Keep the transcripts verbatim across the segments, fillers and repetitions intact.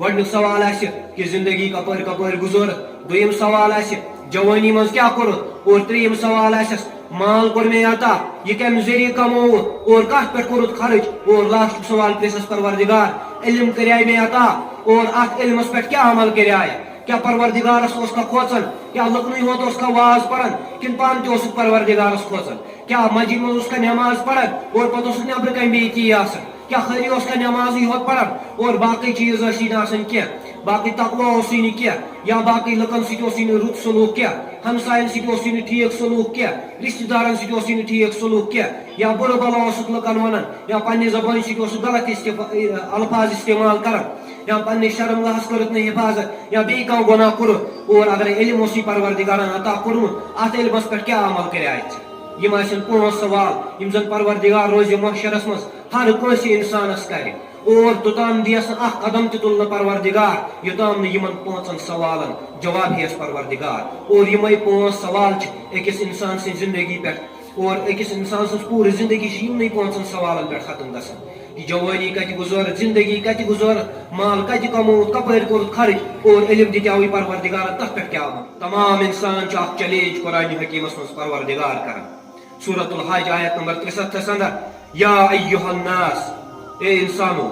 گۄڈٕنیُک سوال آسہِ کہِ زندگی کپٲرۍ کپٲرۍ گُزٲر، دوٚیِم سوال آسہِ جوٲنی منٛز کیٛاہ کوٚرُتھ، اور ترٛیٚیِم سوال آسٮ۪س مال کوٚر مےٚ عطا، یہِ کَمہِ ذٔریعہٕ کمووُتھ اور کَتھ پٮ۪ٹھ کوٚرُتھ خرٕچ، اور لاسٹُک سوال پرٛژھٮ۪س پروردگار، علم کریٛاے مےٚ عطا، اور اَتھ علمَس پٮ۪ٹھ کیٛاہ عمل کریٛاے؟ کیٛاہ پروردگارَس اوس کھا کھوژان؟ کیٛاہ لُکنُے ہوت اوس کھا واز پَران کِنہٕ پانہٕ تہِ اوسُکھ پروردگارَس کھوژان؟ کیٛاہ مسجد منٛز اوس کھا نٮ۪ماز پَران اور پَتہٕ اوسُکھ نٮ۪برٕ کَنہِ بیٚیہِ تی آسان؟ کیٛاہ خٲلی اوس کھا نٮ۪مازٕے ہوت پَران اور باقٕے چیٖز ٲسی نہٕ آسان کینٛہہ؟ باقٕے تقویٰ اوسُے نہٕ کینٛہہ، یا باقٕے لُکَن سۭتۍ اوسُے نہٕ رُت سلوٗک کینٛہہ، ہمساین سۭتۍ اوسُے نہٕ ٹھیٖک سلوٗک کینٛہہ، رِشتہٕ دارَن سۭتۍ اوسُے نہٕ ٹھیٖک سلوٗک کینٛہہ، یا بُرٕ بلا اوسُکھ لُکَن وَنان، یا پنٛنہِ زبٲنۍ سۭتۍ اوسُکھ غلط استف-، الفاظ استعمال کَران، یا پنٛنِس شرمگاہَس کٔرٕتھ نہٕ حفاظت، یا بیٚیہِ کانٛہہ گۄناہ کوٚرُتھ، اور اگرے علم اوسُے پروردگارن عطا کوٚرمُت، اَتھ علمَس پٮ۪ٹھ کیٛاہ عمل کریٛاے ژےٚ؟ یِم آسن پانٛژھ سوال یِم زن پروردگار روزِ محشرس منٛز ہر کٲنٛسہِ انسانس کرِ۔ اور توٚتام دِیس نہٕ اکھ قدم تہِ تُلنہٕ پروردگار، یوٚتام نہٕ یِمن پانٛژن سوالن جواب ہیٚیس پروردگار۔ اور یِمے پانٛژھ سوال چھِ أکِس انسان سٕنٛزِ زندگی پٮ۪ٹھ، اور أکِس انسان سٕنٛز پوٗرٕ زندگی چھِ یِمنٕے پانٛژن سوالن پٮ۪ٹھ ختم گژھان۔ یہِ جوٲنی کتہِ گُزٲرٕتھ، زندگی کتہِ گُزٲرٕتھ، مال کتہِ کمووُتھ، کپٲرۍ کوٚرُتھ خرٕچ، اور علم دِتیاوٕے پروردگارن، تتھ پٮ۪ٹھ کیٛاہ عمل؟ تمام انسان چھُ اکھ چیلنج قرآن حکیمس منٛز پروردگار کران۔ سورۃ الحج آیت نمبر ترٛسَتتھس اندر، یا ایھا الناس، اے انسانو،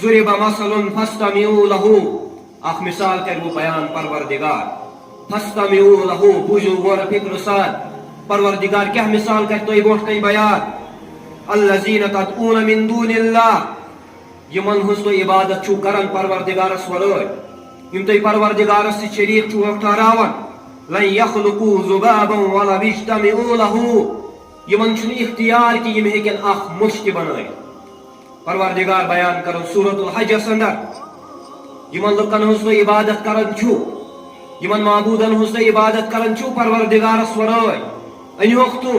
ضرب مثل فاستمعوا لہ، اکھ مثال کرِ وۄنۍ بیان پروردگار، فاستمعوا لہ، بوٗزِو غور فکر سان، پروردگار کیٛاہ مثال کرِ تۄہہِ برونٛٹھ کنہِ بیان، الذین تدعون من دون اللہ، یِمن ہٕنٛز تُہۍ عبادت چھِو کران پروردگارس ورٲے، یِم تُہۍ پروردگارس سۭتۍ شریٖک چھِو ٹھہراوان، لن یخلقوا ذبابا ولو اجتمعوا لہ، یِمن چھُنہٕ اختیار کہِ یِم ہیٚکن اکھ مٔچھ تہِ بنٲوِتھ۔ پروردگار بیان کران سورۃ الحجس اندر، یِمن لُکن ہٕنٛز تُہۍ عبادت کران چھِو، یِمن معبوٗدن ہٕنٛز تُہۍ عبادت کران چھِو پروردگارس ورٲے، أنۍہوکھ تِم،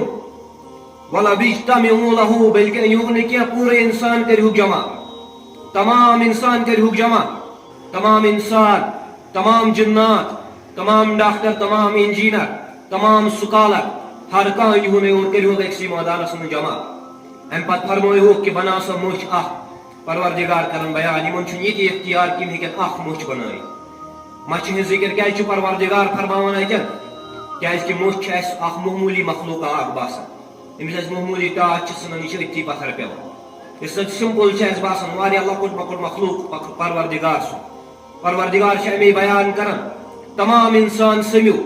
ولو اجتمعوا لہ، بلکہ أنۍہوکھ نہٕ کینٛہہ، پوٗرٕ انسان کٔرۍہوکھ جمع، تمام انسان کٔرۍہوکھ جمع، تمام انسان، تمام جنات، تمام ڈاکٹر، تمام انجینئر، تمام سکالر، ہر کانٛہہ أنۍہوکھ اور کٔرۍہوکھ أکسٕے مٲدانس منٛز جمع۔ امہِ پتہٕ فرمٲیہوکھ کہِ بناو سا مٔچھ اکھ۔ پروردگار کرن بیان، یِمن چھُنہٕ یہِ تہِ اختیار کہِ یِم ہیٚکن اکھ مٔچھ بنٲوِتھ۔ مَچھِ ہٕنٛز ذِکِر کیٛازِ چھُ پروردگار فرماوان اَتٮ۪ن؟ کیٛازِ کہِ مٔچھ چھِ اَسہِ اَکھ معموٗلی مخلوق اَکھ باسان۔ أمِس اَسہِ معموٗلی ٹاس چھِ ژھٕنان، یہِ چھِ أتھی پَتھر پٮ۪وان۔ یہِ سۭتۍ simple چھِ اَسہِ باسان، واریاہ لۄکُٹ مۄکُٹ مخلوق پَک-، پروردگار سُنٛد۔ پروردگار چھُ اَمے بیان کران، تمام اِنسان سٔمِو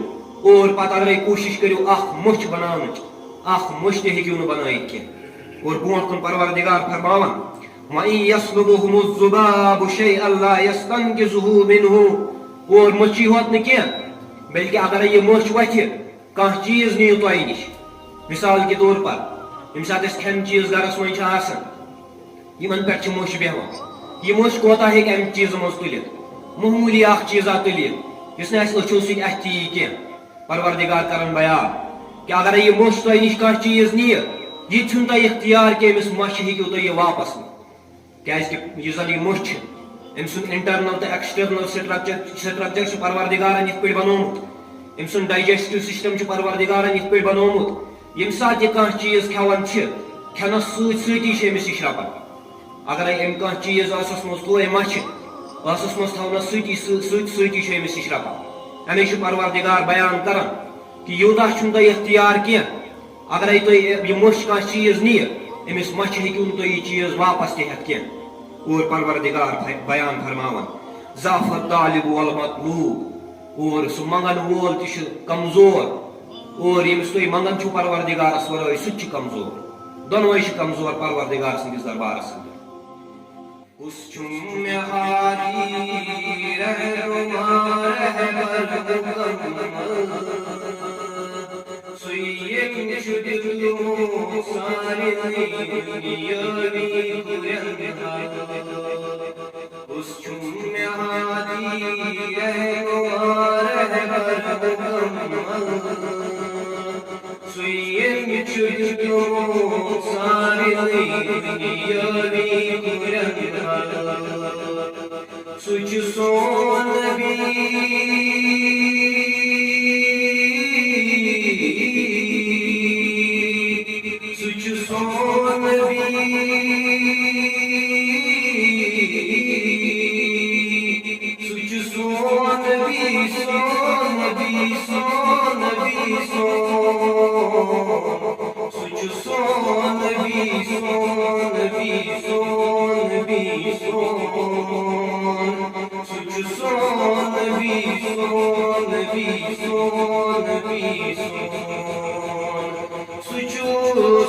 اور پَتہٕ اَگرَے کوٗشِش کٔرِو اَکھ مٔچھ بَناونٕچ، اَکھ مٔچھ تہِ ہیٚکِو نہٕ بَنٲیِتھ کینٛہہ۔ اور برونٛٹھ کُن پروردگار فرماوان، وَإِن يَسْلُبْهُمُ الذُّبَابُ شَيْئًا لَا يَسْتَنقِذُهُ مِنْهُ۔ اور مٔچھی ہوت نہٕ کینٛہہ، بلکہِ اگرے یہِ مٔچھ وۄتھِ، کانٛہہ چیٖز نِیِو تۄہہِ نِش۔ مثال کے طور پر، ییٚمہِ ساتہٕ أسۍ کھٮ۪ن چیٖز گرس منٛز چھِ آسان، یِمن پٮ۪ٹھ چھِ مٔچھ بیٚہوان۔ یہِ مٔچھ کوتاہ ہیٚکہِ اَمہِ چیٖزٕ منٛز تُلِتھ؟ معموٗلی اکھ چیٖزا تُلہِ، یُس نہٕ اَسہِ أچھو سۭتۍ اَتھِ تہِ یی کینٛہہ۔ پروردگار کرن بیان کہِ اگرے یہِ مٔچھ تۄہہِ نِش کانٛہہ چیٖز نِیہِ، یہِ تہِ چھُنہٕ تۄہہِ اختیار کہِ أمِس مَچھِ ہیٚکِو تُہۍ یہِ واپس نِتھ۔ کیازِ کہِ یُس زن یہِ مٔچھ چھِ، أمۍ سُنٛد internal تہٕ external structure، structure چھُ پروردگارن یِتھ پٲٹھۍ بنوومُت، أمۍ سُنٛد digestive system چھُ پروردگارن یِتھ پٲٹھۍ بنوومُت، ییٚمہِ ساتہٕ یہِ کانٛہہ چیٖز کھٮ۪وان چھِ، کھٮ۪نس سۭتۍ سۭتی چھِ أمِس یہِ شرٛپان۔ اگرے أمۍ کانٛہہ چیٖز ٲسس منٛز تھوو، أمۍ مَچھِ ٲسس منٛز تھاونس سۭتی سۭ-، سۭتۍ سۭتی چھُ أمِس یہِ شرٛپان۔ اَمے چھُ پروردگار بیان کران کہِ یوٗتاہ چھُنہٕ تۄہہِ اختیار کینٛہہ، اگرے تُہۍ یہِ مٔچھ کانٛہہ چیٖز نِیہِ، أمِس مَچھِ ہیٚکِو نہٕ تُہۍ یہِ چیٖز واپس تہِ ہٮ۪تھ کینٛہہ۔ اور پروردگار فر-، بیان فرماوان، ضعف الطالب والمطلوب، اور سُہ منٛگن وول تہِ چھُ کمزور، اور ییٚمِس تُہۍ منٛگان چھِو پروردگارس ورٲے، سُہ تہِ چھُ کمزور۔ دۄنوَے چھِ کمزور پروردگار سٕنٛدِس دربارس اندر۔ کُس چھُم مےٚ ہادی رہنما رہبر مکمل؟ سُے ییٚمۍ چھُ دیُتمُت سارنٕے دُنیٲوی گُرٮ۪ن حل۔ کُس چھُم مےٚ ہادی رہنما رہبر مکمل؟ سُے ییٚمۍ چھُ دیُتمُت سارنٕے دُنیٲوی گُرٮ۪ن حل۔ سُہ چھُ سون نبی۔ سُہ چھُ سون نبی۔ سون نبی، سون نبی، سون۔ سُہ چھُ سون نبی، سون نبی، سون نبی، سون۔ سُہ چھُ سون نبی، سون نبی، سون نبی، سون۔ سُہ چھُ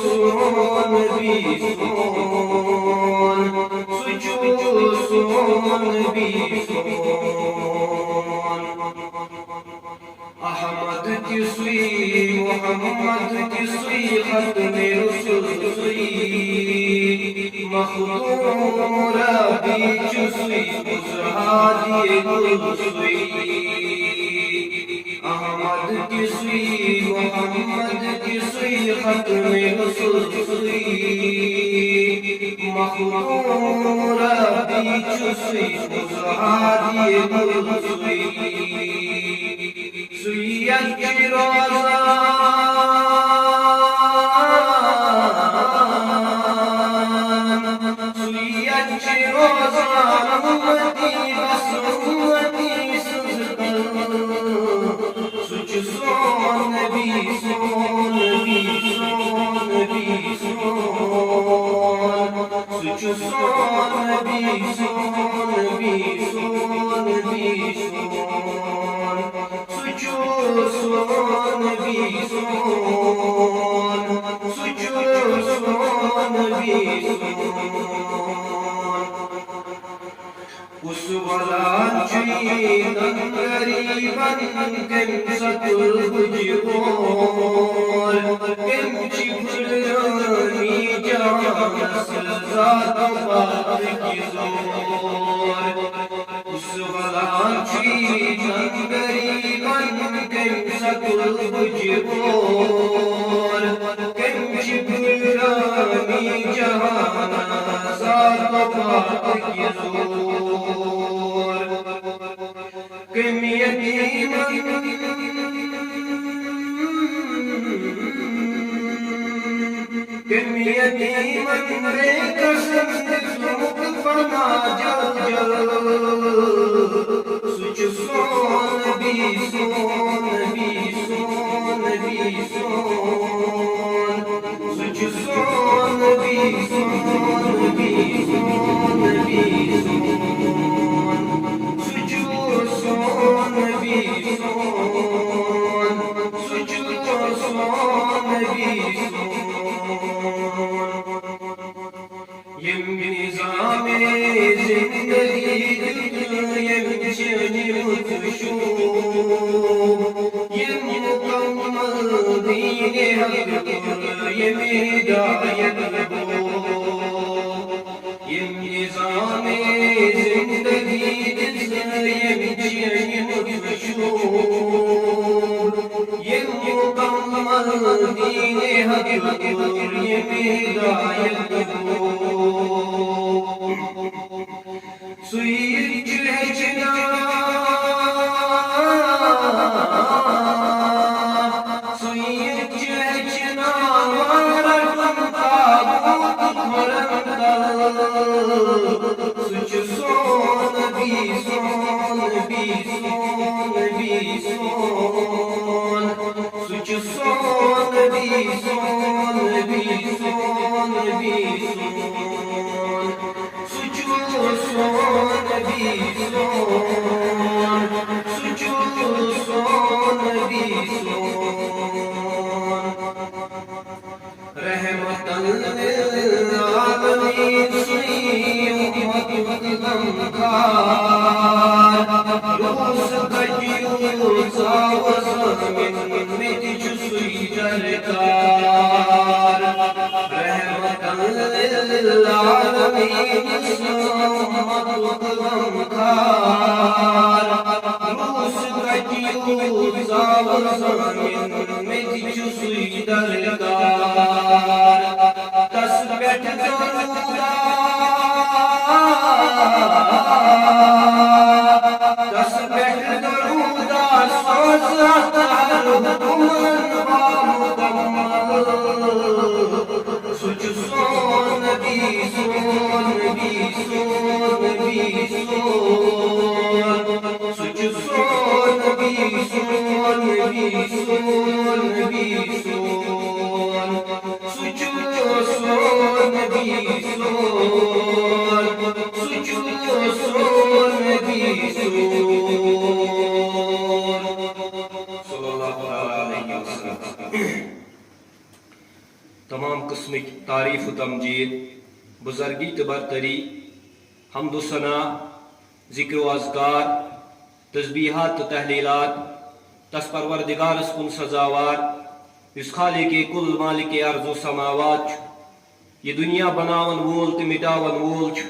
سون نبی سون، سُہ چھُ سون نبی سون۔ احمد تہِ سُے، محمد تہِ سُے، ختم رسول سُے، مخدوم ربی چھُ سُے، پوٚز ہادی گُل سُے۔ احمد تہِ سُے، محمد تہِ سُے، ختم رسول سُے، مخدوم ربی چھُ سُے، پوٚز ہادی گُل سُے۔ سُے یَتھ چھِ روزان، سُے یَتھ چھِ روزان، اُمتی بس اُمتی سٕنٛز کَتھ۔ سُہ چھُ سون نبی، سون نبی، سون نبی، سون۔ سُہ چھُ سون نبی، سون نبی، سون نبی، سون۔ سُہ چھُ سون نبی، سون۔ سُہ چھُ سون نبی، سون۔ کُس وَلان چھُ ییٖتن غریٖبن، کٔمۍ سا تُل بُجہِ بور، کٔمۍ چھِ پھُلرٲومٕتۍ جہانس ذات و پات کہِ زور۔ کُس وَلان چھُ ییٖتن غریٖبن، کٔمۍ سا تُل بُجہِ بور، کٔمۍ چھِ پھُلرٲومٕتۍ جہانس ذات و پات کہِ زور۔ کٔمۍ یتیٖمن، کٔمۍ یتیٖمن بے کسن دیُتمُت پناہ جل جل۔ سُہ چھُ سون نبی، سون نبی، سون نبی، سون۔ سُہ چھُ سون نبی، سون نبی، سون نبی، سون۔ سُہ چھُ سون نبی، سون۔ سُہ چھُ سون نبی، سون۔ ییٚمۍ نظامِ زندگی دیُت، ییٚمۍ چھٲنِمٕژ شوٗب، ییٚمۍ مُکمل دیٖنِ حق کوٚر، ییٚمۍ ہدایت گوٚو۔ ییٚمۍ نظامِ زندگی دِژ، ییٚمۍ چھٲنِمٕژ شوٗب، ییٚمۍ مُکمل دیٖنِ حق کوٚر، ییٚمۍ ہدایت گوٚو۔ سُے چھُ ہیٚچھناوان، سُے چھُ ہیٚچھناوان رَٹُن تابوت کھۄرَن تَل۔ سُہ چھُ سون نبی، سون نبی، سون نبی، سون۔ سُہ چھُ سون نبی، سون نبی، سون نبی، سون۔ سُہ چھُ سون نبی، سون۔ سُہ چھُ سون نبی، سون۔ رحمتاً للعالمین سُے اُمتُک غمخوار۔ روٗس کَتہِ یوٗت زاوُس زٲمِن، مےٚ تہِ چھُ سُے درکار۔ رحمتاً للعالمین سُے اُمتُک غمخوار۔ روٗس کَتہِ یوٗت زاوُس زٲمِن، مےٚ تہِ چھُ سُے درکار۔ تَس پٮ۪ٹھ درود، تَس پٮ۪ٹھ درود سوز اطہر حُکمن بامُکمل۔ سُہ چھُ سون نبی، سون نبی، سون نبی، سون۔ تعریف و تمجید، بزرگی تہٕ برتری، حمد و ثنا، ذکر و اذکار، تسبیحات تہٕ تحلیلات تس پروردگارس کُن سزاوار، یُس خالق کل مالک ارض و سماوات چھُ، یہِ دُنیا بناون وول تہٕ مٹاون وول چھُ،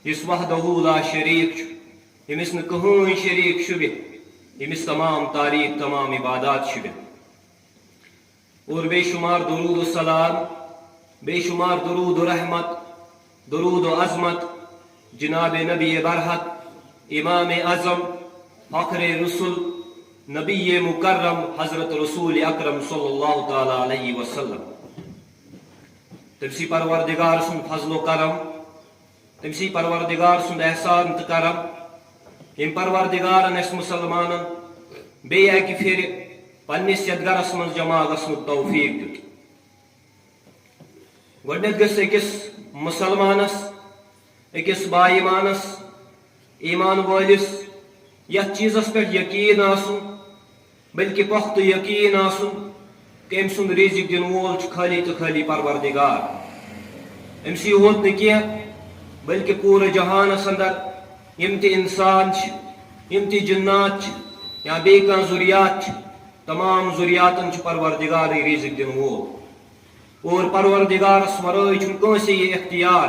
یُس وحدہ لا شریک چھُ، ییٚمِس نہٕ کٕہٕنۍ شریک شوٗبہِ، ییٚمِس تمام تعریف، تمام عبادات شوٗبہِ۔ اور بے شمار درود و سلام، بے شمار درود و رحمت، درود و عظمت جناب نبی برحق، امام اعظم، فخر رسل، نبی مکرم حضرت رسول اکرم صلی اللہ تعالی علیہ وسلم۔ تٔمسٕے پروردگار سُنٛد فضل و کرم، تٔمسٕے پروردگار سُنٛد احسان تہٕ کرم، ییٚمۍ پروردگارن اسہِ مسلمانن بیٚیہِ اکہِ پھِرِ پننِس یتھ گرس منٛز جمع گژھنُک توفیق دیُت۔ گۄڈٕنیتھ گژھِ أکِس مسلمانس، أکِس با ایمانس، ایمان وٲلِس یتھ چیٖزس پٮ۪ٹھ یقیٖن آسُن، بلکہِ پۄختہٕ یقیٖن آسُن کہِ أمۍ سُنٛد رزق دِنہٕ وول چھُ خٲلی تہٕ خٲلی پروردگار۔ أمۍ سٕے ہوت نہٕ کینٛہہ، بلکہِ پوٗرٕ جہانس اندر یِم تہِ انسان چھِ، یِم تہِ جنات چھِ، یا بیٚیہِ کانٛہہ ذُریات چھِ، تمام ذُریاتن چھُ پروردگارٕے رزق دِنہٕ وول۔ اور پروردگارس ورٲے چھُنہٕ کٲنٛسے یہِ اختیار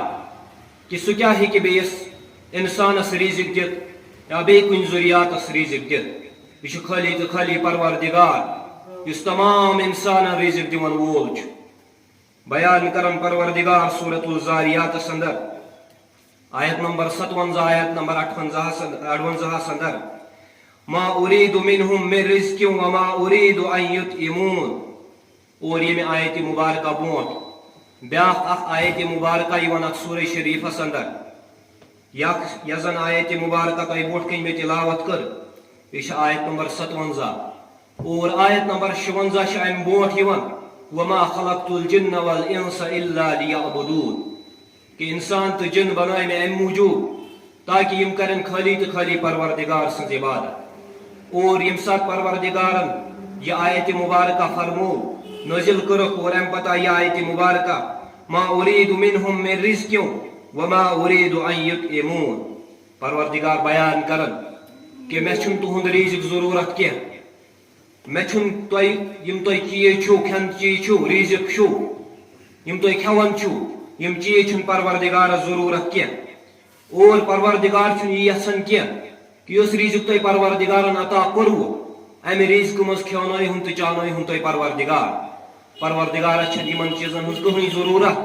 کہِ سُہ کیٛاہ ہیٚکہِ بیٚیِس انسانس رزق دِتھ یا بیٚیہِ کُنہِ ذُریاتس رزق دِتھ۔ یہِ چھُ خٲلی تہٕ خٲلی پروردگار، یُس تمام انسانن رزق دِوان وول چھُ۔ بیان کران پروردگار سورۃ الذاریاتس اندر، آیت نمبر ستونزہ، آیت نمبر اٹھونزہ، اڑونزہ اندر، "ما اريد منهم من رزق وما اريد ان يطعمون۔" اور ییٚمہِ آیت مبارکہ برونٛٹھ بیاکھ اکھ آیت مبارکہ یِوان اتھ سورہ شریفس اندر، یکھ، یۄس زن آیت مبارکہ تۄہہِ برونٛٹھ کنہِ مےٚ تلاوت کٔر، یہِ چھِ آیت نمبر ستونزہ۔ اور آیت نمبر شُونزہ چھِ امہِ برونٛٹھ یِوان، "وما خلقت الجن والانس الا ليعبدون"، کہِ انسان تہٕ جن بنٲے مےٚ امہِ موٗجوٗب تاکہ یِم کرن خٲلی تہٕ خٲلی پروردگار سٕنٛز عبادت۔ اور ییٚمہِ ساتہٕ پروردگارن یہِ آیت مبارکہ فرمو، نٲزِل کٔرٕکھ، اور امہِ پتہٕ آیہِ یہِ آیت مبارکہ، "ما اريد منهم من رزق وما اريد ان يطعمون"، پروردگار بیان کران کہِ مےٚ چھُنہٕ تُہُنٛد رزق ضروٗرت کینٛہہ، مےٚ چھُنہٕ تۄہہِ، یِم تۄہہِ چیٖز چھِو، کھٮ۪ن چیٖز چھِو، رزق چھِو، یِم تُہۍ کھٮ۪وان چھِو، یِم چیٖز چھِنہٕ پروردگارس ضروٗرت کینٛہہ۔ اور پروردگار چھُنہٕ یہِ یژھان کینٛہہ کہِ یُس رزق تۄہہِ پروردگارن عطا کوٚروٕ، امہِ رزقہٕ منٛز کھیونٲیہُن تہٕ چانٲیہُن تۄہہِ پروردگار۔ پروردگارس چھنہٕ یِمن چیٖزن ہٕنٛز کٕہٕنۍ ضروٗرت۔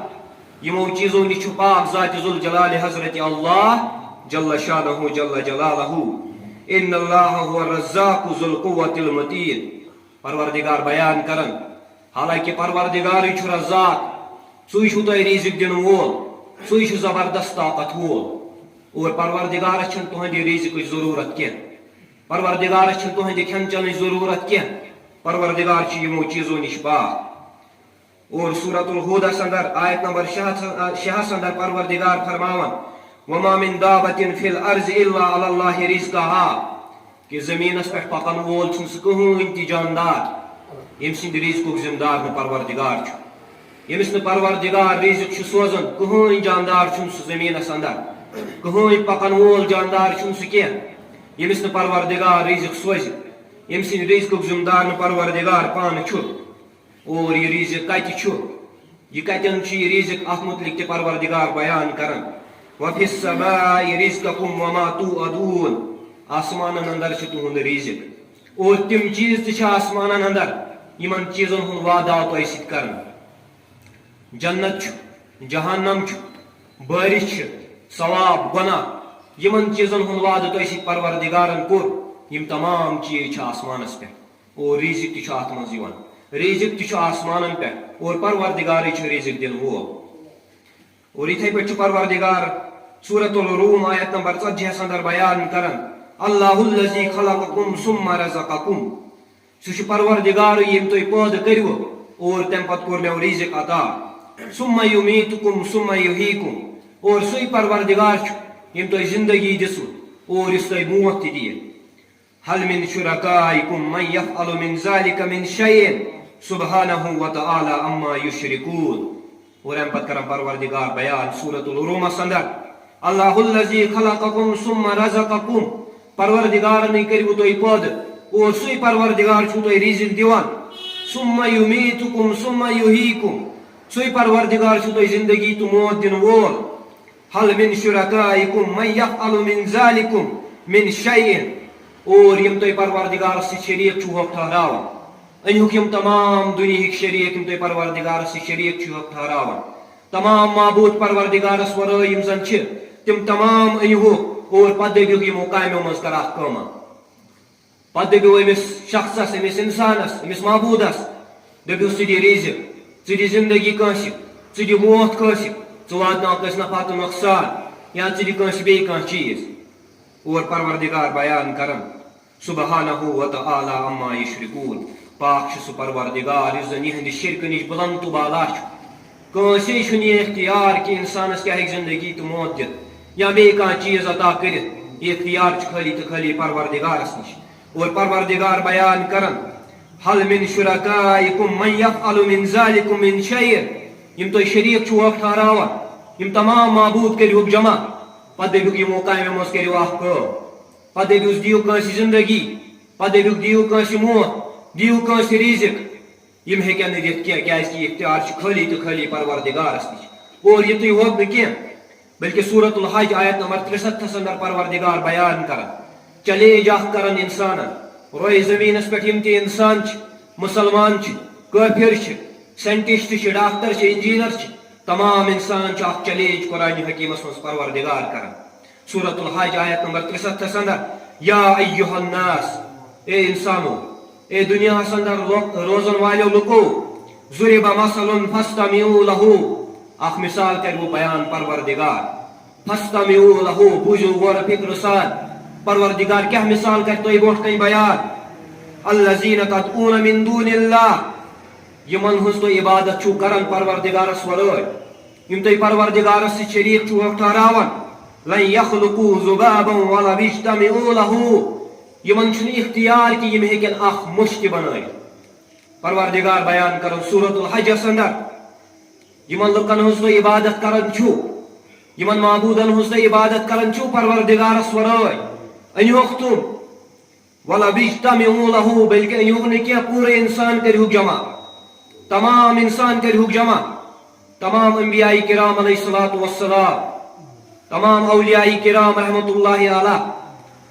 یِمو چیٖزو نِش چھُ پاک ذات ذوالجلال حضرت اللہ جل شانہ جل جلالہ۔ ان اللہ هو الرزاق ذو القوة المتین۔ پروردگار بیان کران، حالانکہ پروردگارٕے چھُ رزاق، سُے چھُ تۄہہِ رزق دِنہٕ وول، سُے چھُ زبردست طاقت وول۔ اور پروردگارس چھنہٕ تُہنٛدِ رزقٕچ ضروٗرت کینٛہہ، پروردگارس چھنہٕ تُہنٛدِ کھٮ۪ن چٮ۪نٕچ ضروٗرت کینٛہہ، پروردگار چھُ یِمو چیٖزو نِش پاک۔ اور سورۃ الہودس اندر آیت نمبر شےٚ ہس، شےٚ ہس اندر پروردگار فرماوان، "وما من دابة في الارض الا على الله رزقها"، کہ زمینس پٮ۪ٹھ پکن وول چھُنہٕ سُہ کٕہٕنۍ تہِ جاندار، ییٚمہِ سٕنٛدِ رزقُک ذمہٕ دار نہٕ پروردگار چھُ۔ ییٚمِس نہٕ پروردگار رزق چھُ سوزان، کٕہٕنۍ جاندار چھُنہٕ سُہ زمینس اندر، کٕہٕنۍ پکن وول جاندار چھُنہٕ سُہ کینٛہہ، ییٚمِس نہٕ پروردگار رزق سوزِ، ییٚمہِ سٕنٛدِ رزقُک ذمہٕ دار نہٕ پروردگار پانہٕ چھُ۔ اور یہِ رزق کتہِ چھُ؟ یہِ کتٮ۪ن چھُ یہِ رزق؟ اتھ متعلق تہِ پروردگار بیان کران، "وفي السماء رزقكم وما توعدون"، آسمانن اندر چھُ تُہُنٛد رزق، اور تِم چیٖز تہِ چھِ آسمانن اندر، یِمن چیٖزن ہُنٛد وعدٕ آو تۄہہِ سۭتۍ کرنہٕ۔ جنت چھُ، جہنم چھُ، بٲرِش چھِ، ثواب، گۄناہ، یِمن چیٖزن ہُنٛد وعدٕ تۄہہِ سۭتۍ پروردگارن کوٚر، یِم تمام چیٖز چھِ آسمانس پٮ۪ٹھ۔ اور رزق تہِ چھُ اتھ منٛز یِوان۔ رزق تہِ چھُ آسمانن پٮ۪ٹھ اور پروردگارٕے چھُ رزق دِنہٕ وول۔ اور یِتھے پٲٹھۍ چھُ پروردگار سورۃ الروم آیت نمبر ژتجی ہس اندر بیان کران، "اللہ الذی خلقکم ثم رزقکم"، سُہ چھُ پروردگارٕے ییٚمۍ تُہۍ پٲدٕ کٔرِو اور تمہِ پتہٕ کوٚر مےٚ رزق عطا۔ "ثم یمیتکم ثم یحییکم"، اور سُے پروردگار چھُ ییٚمۍ تۄہہِ زندگی دِژوٕ اور یُس تۄہہِ موت تہِ دِیہِ۔ "هل من شركائكم من يفعل من ذلك من شيء سبحانه وتعالى عما يشركون"۔ اور امہِ پتہٕ کران پروردگار بیان سورۃ الرومس اندر، اللہ الذی خلقکم ثم رزقکم، پروردگارنٕے کٔرِو تُہۍ پٲدٕ، اور سُے پروردگار چھُو تۄہہِ رزق دِوان، ثم یمیتکم ثم یحییکم، سُے پروردگار چھُو تۄہہِ زندگی تہٕ موت دِنہٕ وول۔ هل من شركائكم من يفعل من ذلكم من شيء، اور یِم تُہۍ پروردگارس سۭتۍ شریک چھِو ہوکھ ٹھہراوان، أنۍ ہوکھ یِم تمام دُنیہٕکۍ شریک، یِم تُہۍ پروردگارس سۭتۍ شریک چھِو ہوکھ ٹھہراوان، تمام معبود پروردگارس ورٲے یِم زن چھِ، تِم تمام أنۍ ہوکھ، اور پتہٕ دٔپِو یِمو کامیو منٛز کر اکھ کٲمہ۔ پتہٕ دٔپِو أمِس شخصس، أمِس انسانس، أمِس معبودس، دٔپِو ژٕ دِ رزق، ژٕ دِ زندگی کٲنٛسہِ، ژٕ دِ موت کٲنٛسہِ، ژٕ واتناو کٲنٛسہِ نفع تہٕ نۄقصان، یا ژٕ دِ کٲنٛسہِ بیٚیہِ کانٛہہ چیٖز۔ اور پروردگار بیان کران، سبحانہ و تعالی عما یشرکون، پاک چھُ سُہ پروردگار یُس زن یِہنٛدِ شرکہٕ نِش بلند تہٕ بالا چھُ۔ کٲنٛسے چھُنہٕ یہِ اختیار کہِ انسانس کیٛاہ ہیٚکہِ زندگی تہٕ موت دِتھ یا بیٚیہِ کانٛہہ چیٖز عطا کٔرِتھ۔ یہِ اختیار چھُ خٲلی تہٕ خٲلی پروردگارس نِش۔ اور پروردگار بیان کران، هل من شركائكم من يفعل من ذلكم من شيء، یِم تُہۍ شریٖک چھِو ہوکھ ٹھہراوان، یِم تمام معبوٗد کٔرِہُکھ جمع، پتہٕ دٔپِہُکھ یِمو کامیو منٛز کٔرِو اکھ کٲم، پتہٕ دٔپِہُس دِیِو کٲنٛسہِ زندگی، پتہٕ دٔپِہُکھ دِیِو کٲنٛسہِ موت، دِیِو کٲنٛسہِ رزق۔ یِم ہیٚکن نہٕ دِتھ کینٛہہ، کیازِ کہِ یہِ اختیار چھُ خٲلی تہٕ خٲلی پروردگارس نِش۔ اور یِتُے ہوت نہٕ کینٛہہ، بلکہ سورۃ الحج آیت نمبر ترٛےٚ سَتتھس اندر پروردگار بیان کران، چیلنج اکھ کران انسانن، روئے زمینس پٮ۪ٹھ یِم تہِ انسان چھِ، مسلمان چھِ، کٲفر چھِ، سائنٹسٹ چھِ، ڈاکٹر چھِ، انجینئر چھِ، تمام انسانن چھُ اکھ چیلنج قرآن حکیمس منٛز پروردگار کران۔ سورۃ الحج آیت نمبر ترٛےٚ سَتتھس اندر، یا ایھا الناس، اے انسانو، اے دنیاہس اندر لوک-، روزن والیو لُکو، ضرب مثل فاستمعوا لہ، اکھ مثال کرِ وۄنۍ بیان پروردگار۔ فاستمعوا لہ، بوٗزِو غور فکر سان۔ پروردگار کیٛاہ مثال کرِ تۄہہِ برونٛٹھ کنہِ بیان؟ الذین تدعون من دون اللہ، یِمن ہٕنٛز تُہۍ عبادت چھِو کران پروردگارس ورٲے، یِم تُہۍ پروردگارس سۭتۍ شریٖک چھِو ٹھہراوان، لن یخلقوا ذبابا ولو اجتمعوا لہ، یِمن چھُنہٕ اختیار کہِ یِم ہیٚکن اکھ مٔچھ تہِ بنٲیِتھ۔ پروردگار بیان کران سورۃ الحجس اندر، یِمن لُکن ہٕنٛز تُہۍ عبادت کران چھِو، یِمن معبوٗدن ہٕنٛز تُہۍ عبادت کران چھِو پروردگارس ورٲے، أنۍ ہوکھ تِم، ولو اجتمعوا لہ، بلکہ أنۍ ہوکھ نہٕ کینٛہہ، پوٗرٕ انسان کٔرۍ ہوکھ جمع، تمام انسان کٔرۍ ہوکھ جمع، تمام انبیاء کرام علیہ الصلوۃ والسلام، تمام اولیاء کرام رحمت اللہ علیہ،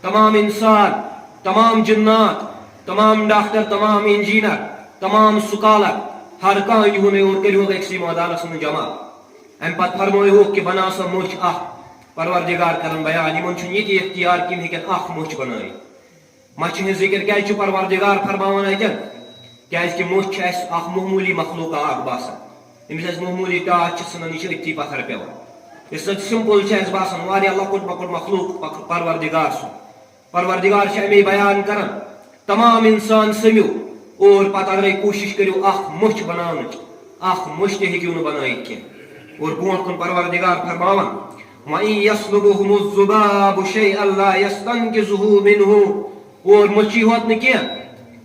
تمام انسان، تمام جنات، تمام ڈاکٹر، تمام انجینئر، تمام سکالر، ہر کانٛہہ یِہُنٕے اور کٔرِہُکھ أکسٕے مٲدانس منٛز جمع۔ امہِ پتہٕ فرمٲیہُکھ کہِ بناو سا مٔچھ اکھ۔ پروردگار کرن بیان، یِمن چھُنہٕ یہِ تہِ اختیار کہِ یِم ہیٚکن اکھ مٔچھ بنٲیِتھ۔ مَچھِ ہٕنٛز ذِکِر کیٛازِ چھُ پروردگار فرماوان اَتٮ۪ن؟ کیٛازِ کہِ مٔچھ چھِ اَسہِ اکھ معموٗلی مخلوقا اکھ باسان۔ أمِس آسہِ معموٗلی ٹاس چھِ ژھٕنان، یہِ چھِ أتھی پتھر پٮ۪وان۔ یُس زَن سِمپٕل چھِ اَسہِ باسان، واریاہ لۄکُٹ مۄکُٹ مخلوق پک-، پروردگار سُنٛد۔ پروردگار چھُ اَمے بیان کران، تمام اِنسان سٔمِو اور پتہٕ اگرے کوٗشِش کٔرِو اکھ مٔچھ بناونٕچ، اکھ مٔچھ تہِ ہیٚکِو نہٕ بنٲیِتھ کینٛہہ۔ اور برونٛٹھ کُن پروردگار فرماوان، وَإِن يَسْلُبْهُمُ الذُّبَابُ شَيْئًا لَا يَسْتَنقِذُوهُ مِنْهُ، اور مٔچھی ہوت نہٕ کینٛہہ،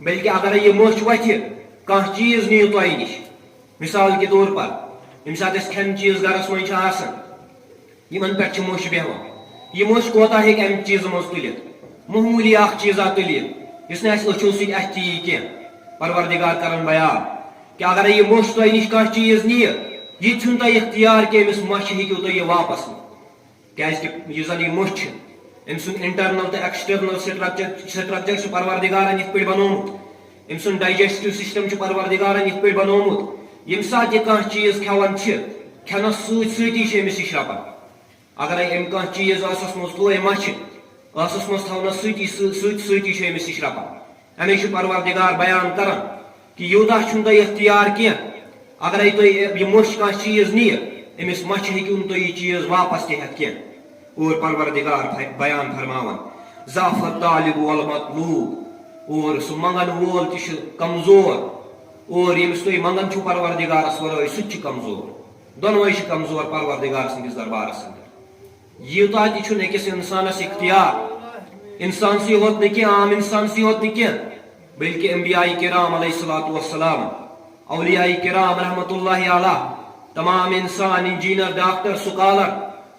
بلکہِ اگرے یہِ مٔچھ وۄتھِ، کانٛہہ چیٖز نِیِو تۄہہِ نِش۔ مثال کے طور پر، ییٚمہِ ساتہٕ اَسہِ کھٮ۪ن چیٖز گرس منٛز چھِ آسان، یِمن پٮ۪ٹھ چھِ مٔچھ بیٚہوان۔ یہِ مٔچھ کوتاہ ہیٚکہِ اَمہِ چیٖزٕ منٛز تُلِتھ؟ معموٗلی اکھ چیٖزا تُلہِ، یُس نہٕ اَسہِ أچھو سۭتۍ اَتھِ تہِ یی کینٛہہ۔ پروردگار کرن بیان کہِ اگرے یہِ مٔچھ تۄہہِ نِش کانٛہہ چیٖز نِیہِ، یہِ تہِ چھُنہٕ تۄہہِ اختیار کہِ أمِس مَچھِ ہیٚکِو تُہۍ یہِ واپس نِتھ۔ کیازِ کہِ یُس زن یہِ مٔچھ چھِ، أمۍ سُنٛد internal تہٕ external structure، structure چھُ پروردگارن یِتھ پٲٹھۍ بنوومُت، أمۍ سُنٛد digestive system چھُ پروردگارن یِتھ پٲٹھۍ بنوومُت، ییٚمہِ ساتہٕ یہِ کانٛہہ چیٖز کھٮ۪وان چھِ، کھٮ۪نس سۭتۍ سۭتی چھِ أمِس یہِ شرٛپان۔ اگرے أمۍ کانٛہہ چیٖز ٲسس منٛز تُل، أمۍ مَچھِ ٲسس منٛز تھاونس سۭتی سۭ-، سۭتۍ سۭتی چھُ أمِس یہِ شرٛپان۔ اَمے چھُ پروردگار بیان کران کہِ یوٗتاہ چھُنہٕ تۄہہِ اختیار کینٛہہ، اگرے تۄہہِ یہِ مٔچھ کانٛہہ چیٖز نِیہِ، أمِس مَچھِ ہیٚکِو نہٕ تُہۍ یہِ چیٖز واپس تہِ ہٮ۪تھ کینٛہہ۔ اور پروردگار فہ-، بیان فرماوان، ضعف الطالب والمطلوب، اور سُہ منٛگن وول تہِ چھُ کمزور، اور ییٚمِس تُہۍ منٛگان چھِو پروردگارس ورٲے، سُہ تہِ چھُ کمزور۔ دۄنوَے چھِ کمزور پروردگار سٕنٛدِس دربارس اندر۔ یوٗتاہ تہِ چھُنہٕ أکِس اِنسانَس اختیار، اِنسانسٕے ہوت نہٕ کینٛہہ، عام اِنسانسٕے ہوت نہٕ کینٛہہ، بلکہِ انبیاء کرام علیہ الصلوۃ والسلام، اولیاء کرام رحمت اللہ علیہ، تمام انسان، انجینئر، ڈاکٹر، سکالر،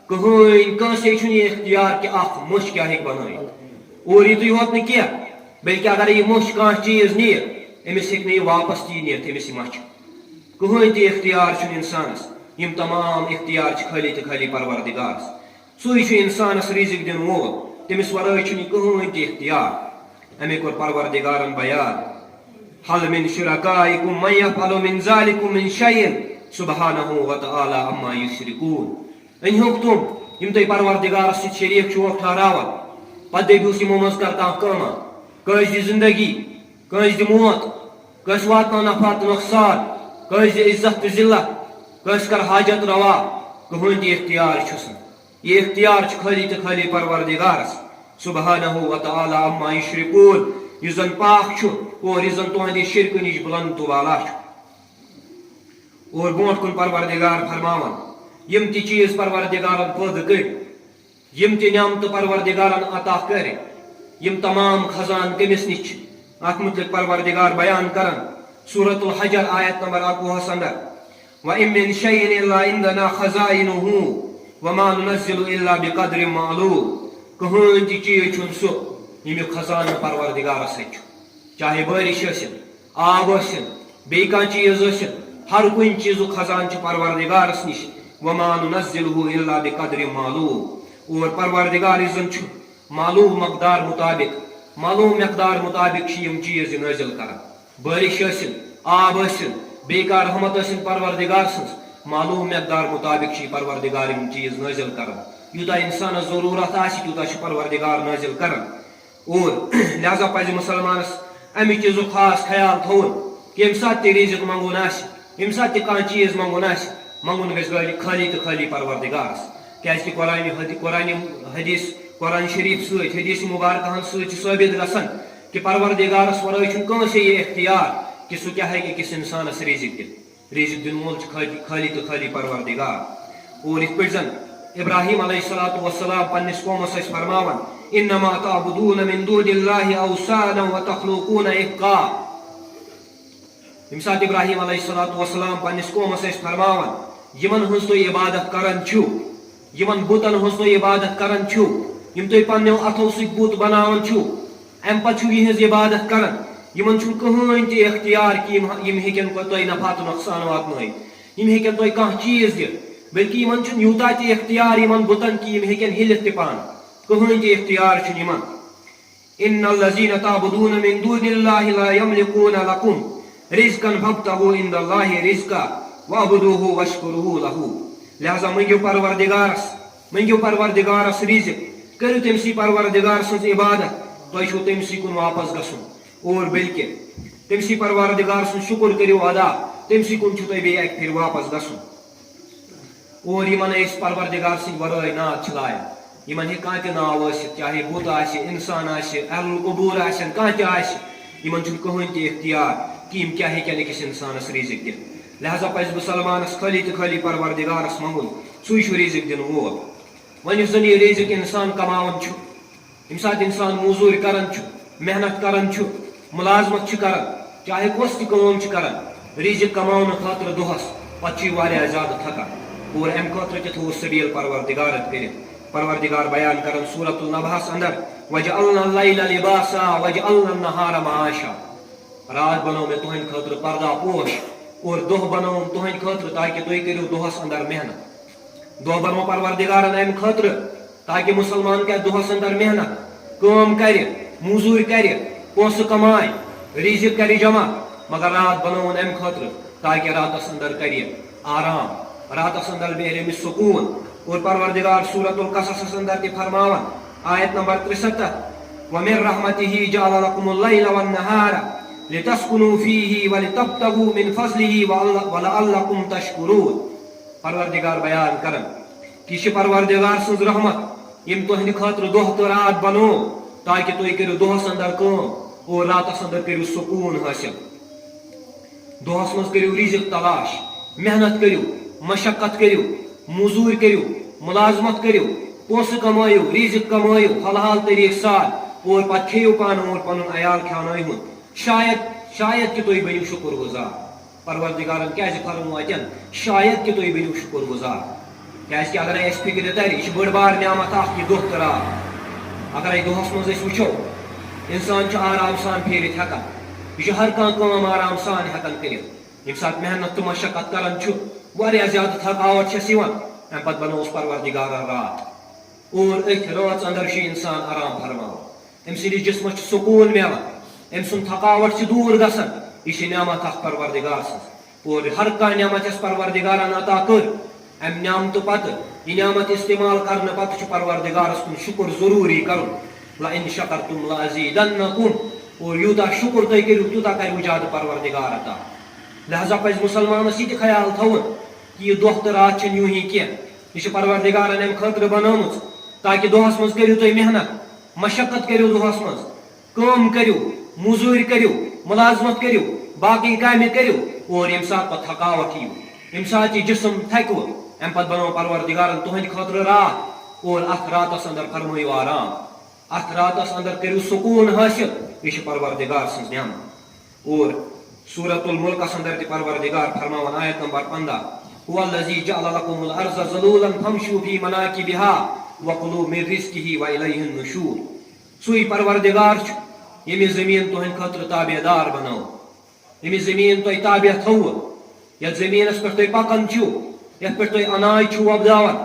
کٕہٕنۍ، کٲنٛسے چھُنہٕ یہِ اختیار کہِ اکھ مٔچھ کیٛاہ ہیٚکہِ بنٲوِتھ۔ اور یِتُے ہوت نہٕ کینٛہہ، بلکہِ اگر یہِ مٔچھ کانٛہہ چیٖز نِیہِ، أمِس ہیٚکہِ نہٕ یہِ واپس تہِ نِتھ، أمِس یہِ مَچھِ۔ کٕہٕنۍ تہِ اختیار چھُنہٕ انسانس، یِم تمام اختیار چھِ خٲلی تہٕ خٲلی پروردگارس۔ سُے چھُ انسانس رزق دِنہٕ وول، تٔمِس ورٲے چھُنہٕ یہِ کٕہٕنۍ تہِ اختیار۔ اَمے کوٚر پروردگارن بیان، "هل من شركائكم من يفعل من ذلكم من شيء سبحانه وتعالى عما يشركون"۔ أنۍ ہوکھ تِم، یِم تُہۍ پروردگارس سۭتۍ شریٖک چھِو ٹھہراوان، پتہٕ دٔپۍہوٗس یِمو منٛز کر کانٛہہ کٲمہ، کٲنٛسہِ دِ زندگی، کٲنٛسہِ دِ موت، کٲنٛسہِ واتناو نفع تہٕ نۄقصان، کٲنٛسہِ دِ عزت تہٕ ذلت، کٲنٛسہِ کر حاجت روا، کٕہٕنۍ تہِ اختیار چھُس نہٕ۔ یہِ اختیار چھُ خٲلی تہٕ خٲلی پروردگارس سبحانہ و تعالیٰ عما یشرکون، یُس زن پاک چھُ اور یُس زن تُہنٛدِ شرکہٕ نِش بلند تہٕ والا چھُ۔ اور برونٛٹھ کُن پروردگار فرماوان، یِم تہِ چیٖز پروردگارن پٲدٕ کٔرۍ، یِم تہِ نعمتہٕ پروردگارن عطا کٔرۍ، یِم تمام خزان کٔمِس نِش چھِ؟ اتھ متعلق پروردگار بیان کران سورۃ الحجر آیت نمبر اکوُہس اندر، "وَإِن مِّن شَيْءٍ إِلَّا عِندَنَا خَزَائِنُهُ وَمَا نُنَزِّلُهُ إِلَّا بِقَدَرٍ مَّعْلُومٍ"۔ کٕہٕنۍ تہِ چیٖز چھُنہٕ سُہ ییٚمیُک خزانہٕ پروردگارس سۭتۍ چھُ۔ چاہے بٲرِش ٲسِن، آب ٲسِن، بیٚیہِ کانٛہہ چیٖز ٲسِن، ہر کُنہِ چیٖزُک خزانہٕ چھُ پروردگارس نِش۔ "وَمَا نُنَزِّلُهُ إِلَّا بِقَدَرٍ مَّعْلُومٍ"۔ اور پروردگار یُس زن چھُ، معلوم مقدار مطابق، معلوم مقدار مطابق چھِ یِم چیٖز یہِ نٲزِل کران۔ بٲرِش ٲسِن، آب ٲسِن، بیٚیہِ کانٛہہ رحمت ٲسِن پروردگار سٕنٛز، معلوم مقدار مطابق چھِ یہِ پروردگار یِم چیٖز نٲزِل کران۔ یوٗتاہ اِنسانس ضروٗرت آسہِ، تیوٗتاہ چھُ پروردگار نٲزِل کران۔ اور لہذا پزِ مُسلمانس امہِ چیٖزُک خاص خیال تھاوُن کہِ ییٚمہِ ساتہٕ تہِ رِزق منٛگُن آسہِ، ییٚمہِ ساتہٕ تہِ کانٛہہ چیٖز منٛگُن آسہِ، منٛگُن گژھِ خٲلی، خٲلی تہٕ خٲلی پروردگارس۔ کیازِ کہِ قرآن حدی-، قرآن حدیث، قرآن شریف سۭتۍ، حدیث مبارکہن سۭتۍ چھُ ثٲبت گژھان کہِ پروردگارس ورٲے چھُنہٕ کٲنٛسے یہِ اختیار کہِ سُہ کیٛاہ ہیٚکہِ أکِس انسانس رِزق دِتھ۔ رِزق دِنہٕ وول چھُ خٲلی، خٲلی تہٕ خٲلی پروردگار۔ اور یِتھ پٲٹھۍ زن ابراہیم علیہ الصلوۃ والسلام پننِس قومس ٲسۍ فرماوان، "انما تعبدون من دون اللہ اوثانا وتخلقون افکا"۔ ییٚمہِ ساتہٕ ابراہیم علیہ الصلوۃ والسلام پننِس قومس ٲسۍ فرماوان، یِمن ہٕنٛز تُہۍ عبادت کران چھِو، یِمن بُتن ہٕنٛز تُہۍ عبادت کران چھِو، یِم تُہۍ پننیو اتھو سۭتۍ بُت بناوان چھِو، امہِ پتہٕ چھِو یِہٕنٛز عبادت کران، یِمن چھُنہٕ کٕہٕنۍ تہِ اختیار کہِ یِم، یِم ہیٚکن تۄہہِ نفع تہٕ نۄقصان واتنٲیِتھ، یِم ہیٚکن تۄہہِ کانٛہہ چیٖز دِتھ، بلکہِ یِمن چھُنہٕ یوٗتاہ تہِ اختیار یِمن بُتن کہِ یِم ہیٚکن ہِلِتھ تہِ پانہٕ، کٕہٕنۍ تہِ اختیار چھُنہٕ یِمن۔ ان الذین تعبدون من دون اللہ لا یملکون لکم رزقا فابتغوا عند اللہ الرزق واعبدوہ واشکروہ لہ۔ لہذا مٔنگِو پروردگارس، مٔنگِو پروردگارس رزق، کٔرِو تٔمۍ سٕے پروردگار سٕنٛز عبادت، تۄہہِ چھُو تٔمۍ سٕے کُن واپس گژھُن۔ اور بلکہِ تٔمۍ سٕے پروردگار سُنٛد شُکُر کٔرِو ادا، تٔمۍ سٕے کُن چھُو تۄہہِ بیٚیہِ اکہِ پھِرِ واپس گژھُن۔ اور یِمن أسۍ پروردگار سٕنٛدِ ورٲے ناد چھِ لایان، یِمن ہیٚکہِ کانٛہہ تہِ ناو ٲسِتھ، چاہے بُت آسہِ، انسان آسہِ، اہل القبور آسن، کانٛہہ تہِ آسہِ، یِمن چھُنہٕ کٕہٕنۍ تہِ اختیار کہِ یِم کیٛاہ ہیٚکن أکِس انسانس رزق دِتھ۔ لہذا پزِ مُسلمانس خٲلی تہٕ خٲلی پروردگارس منٛگُن، سُے چھُ رزق دِنہٕ وول۔ وۄنۍ یُس زن یہِ رزق انسان کماوان چھُ، ییٚمہِ ساتہٕ انسان موٚزوٗرۍ کران چھُ، محنت کران چھُ، مُلازمت چھُ کران، چاہے کۄس تہِ کٲم چھُ کران، رِزِق کماونہٕ خٲطرٕ دۄہس، پتہٕ چھُ یہِ واریاہ زیادٕ تھکان۔ اور امہِ خٲطرٕ تہِ تھوٚوُس سبیٖل پروردگارن کٔرِتھ۔ پروردگار بیان کران سورۃ النبحس اندر، "وجعلنا اللیل لباسا وجعلنا النہار معاشا"۔ راتھ بنٲو مےٚ تُہنٛدِ خٲطرٕ پردہ پوش، اور دۄہ بنٲوٕم تُہنٛدِ خٲطرٕ، تاکہِ تُہۍ کٔرِو دۄہس اندر محنت۔ دۄہ بنوو پروردگارن امہِ خٲطرٕ، تاکہِ مُسلمان کرِ دۄہس اندر محنت، کٲم کرِ، موٚزوٗرۍ کرِ، پونٛسہٕ کمایہِ، رِزِق کرِ جمع، مگر راتھ بنٲوٕن امہِ خٲطرٕ، تاکہِ راتس اندر کرِ آرام، راتس اندر میلہِ أمِس سکوٗن۔ اور پروردگار سورۃ القصصس اندر تہِ فرماوان، آیت نمبر ترٛسَتتھ، "ومن رحمته جعل لكم الليل والنهار لتسكنوا فيه ولتبتغوا من فضله ول-، ولعلكم تشكرون"۔ پروردگار بیان کران، یہِ چھِ پروردگار سٕنٛز رحمت، ییٚمۍ تُہنٛدِ خٲطرٕ دۄہ تہٕ راتھ بنوو، تاکہِ تُہۍ کٔرِو دۄہس اندر کٲم اور راتس اندر کٔرِو سکوٗن حٲصِل۔ دۄہس منٛز کٔرِو رِزِق تلاش، محنت کٔرِو، مشقت کٔرِو، موٚزوٗرۍ کٔرِو، مُلازمت کٔرِو، پونٛسہٕ کمٲیِو، رِزِق کمٲیِو حلال طریٖقہٕ سان، اور پتہٕ کھیٚیِو پانہٕ اور پنُن عیال کھیٛاونٲیہُن۔ شاید، شاید کہِ تُہۍ بٔنِو شُکر گُزار۔ پروردگارن کیازِ فرموو اتٮ۪ن، شاید کہِ تُہۍ بٔنِو شُکر گُزار۔ کیازِ کہِ اگرے اسہِ فکرِ ترِ، یہِ چھِ بٔڑ بار نعمت اکھ، یہِ دۄہ تہٕ راتھ۔ اگرے دۄہس منٛز أسۍ وٕچھو، انسان چھُ آرام سان پھیٖرِتھ ہٮ۪کان، یہِ چھُ ہر کانٛہہ کٲم آرام سان ہٮ۪کان کٔرِتھ۔ ییٚمہِ ساتہٕ محنت تہٕ مشقت کران چھُ، واریاہ زیادٕ تھکاوٹ چھس یِوان، امہِ پتہٕ بنووُس پروردگارن راتھ۔ اور أتھۍ رٲژ اندر چھُ انسان آرام فرماوان، أمۍ سٕنٛدِس جسمس چھُ سکوٗن میلان، أمۍ سُنٛد تھکاوٹ چھِ دوٗر گژھان۔ یہِ چھِ نعمت اکھ پروردگار سٕنٛز۔ اور ہر کانٛہہ نعمت یۄس پروردگارن عطا کٔر، امہِ نعمتہٕ پتہٕ، یہِ نعمت استعمال کرنہٕ پتہٕ چھُ پروردگارس کُن شُکر ضروٗری کرُن۔ لَئِن شَکَرْتُمْ لَأَزِیدَنَّکُمْ۔ اور یوٗتاہ شُکر تُہۍ کٔرِو، تیوٗتاہ کرِوٕ زیادٕ پروردگار عطا۔ لہذا پزِ مُسلمانس یہِ تہِ خیال تھاوُن کہِ یہِ دۄہ تہٕ راتھ چھِنہٕ یوٗہی کینٛہہ، یہِ چھِ پروردگارن امہِ خٲطرٕ بنٲومٕژ تاکہِ دۄہس منٛز کٔرِو تُہۍ محنت، مشقت کٔرِو دۄہس منٛز، کٲم کٔرِو، موٚزوٗرۍ کٔرِو، مُلازمت کٔرِو، باقٕے کامہِ کٔرِو، اور ییٚمہِ ساتہٕ پتہٕ تھکاوٹ یِیِو، ییٚمہِ ساتہٕ یہِ جسم تھکِوٕ، امہِ پتہٕ بنوو پروردگارن تُہنٛدِ خٲطرٕ راتھ، اور اتھ راتس اندر فرمٲیِو آرام، اتھ راتس اندر کٔرِو سکوٗن حٲصِل۔ یہِ چھِ پروردگار سٕنٛز نعمت۔ اور سورۃ الملکس اندر تہِ پروردگار فرماوان، آیت نمبر پنٛداہ، هو الذی جعل لکم الارض ذلولا فامشوا فی مناکبها وکلوا من رزقه والیہ النشور۔ سُے پروردگار چھُ، ییٚمہِ زٔمیٖن تُہنٛدِ خٲطرٕ تابع دار بنٲو، ییٚمہِ زٔمیٖن تۄہہِ تابع تھٲوٕ، یَتھ زٔمیٖنَس پٮ۪ٹھ تُہۍ پَکان چھِو، یَتھ پٮ۪ٹھ تُہۍ اناج چھِو وۄپداوان،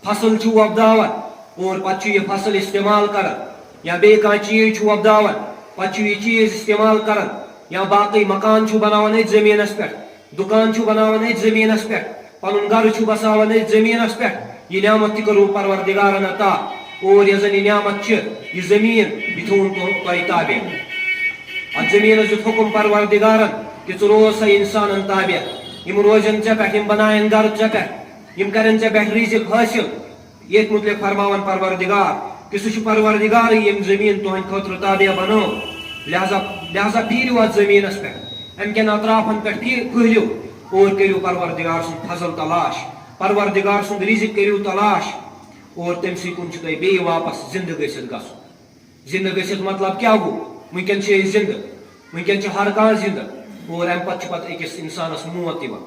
فصل چھِو وۄپداوان، اور پَتہٕ چھُ یہِ فصل استعمال کران، یا بیٚیہِ کانٛہہ چیٖز چھُ وۄپداوان، پَتہٕ چھُ یہِ چیٖز استعمال کران، یا باقٕے مکان چھُ بناوان أتھۍ زٔمیٖنَس پٮ۪ٹھ، دُکان چھُ بناوان أتھۍ زٔمیٖنَس پٮ۪ٹھ، پَنُن گرٕ چھُ بساوان أتھۍ زٔمیٖنَس پٮ۪ٹھ، یہِ نعمت تہِ کٔرٕو پروردگارن عطا۔ اور یۄس زن یہِ نعمت چھِ، یہِ زٔمیٖن، یہِ تھوٚوُن تُہ-، تۄہہِ تابع۔ اتھ زٔمیٖنس دیُت حُکم پروردگارن کہِ ژٕ روز سا انسانن تابع۔ یِم روزن ژےٚ پٮ۪ٹھ، یِم بناین گرٕ ژےٚ پٮ۪ٹھ، یِم کرن ژےٚ پٮ۪ٹھ رزق حٲصِل۔ ییٚتھۍ مُتعلق فرماوان پروردگار کہِ سُہ چھُ پروردگارٕے ییٚمۍ زٔمیٖن تُہنٛدِ خٲطرٕ تابع بنٲو۔ لہذا، لہذا پھیٖرِو اتھ زٔمیٖنس پٮ۪ٹھ، امہِ کٮ۪ن اطرافن پٮ۪ٹھ پھیٖر-، پھٔہلِو اور کٔرِو پروردگار سُنٛد فضل تلاش، پروردگار سُنٛد رزق کٔرِو تلاش۔ اور تٔمۍ سٕے کُن چھُ تۄہہِ بیٚیہِ واپس زِندٕ گٔژھِتھ گژھُن۔ زِندٕ گٔژھِتھ مطلب کیٛاہ گوٚو؟ وٕنکٮ۪ن چھِ أسۍ زِندٕ، وٕنکٮ۪ن چھِ ہر کانٛہہ زِندٕ، اور اَمہِ پتہٕ چھُ پتہٕ أکِس اِنسانَس موت یِوان۔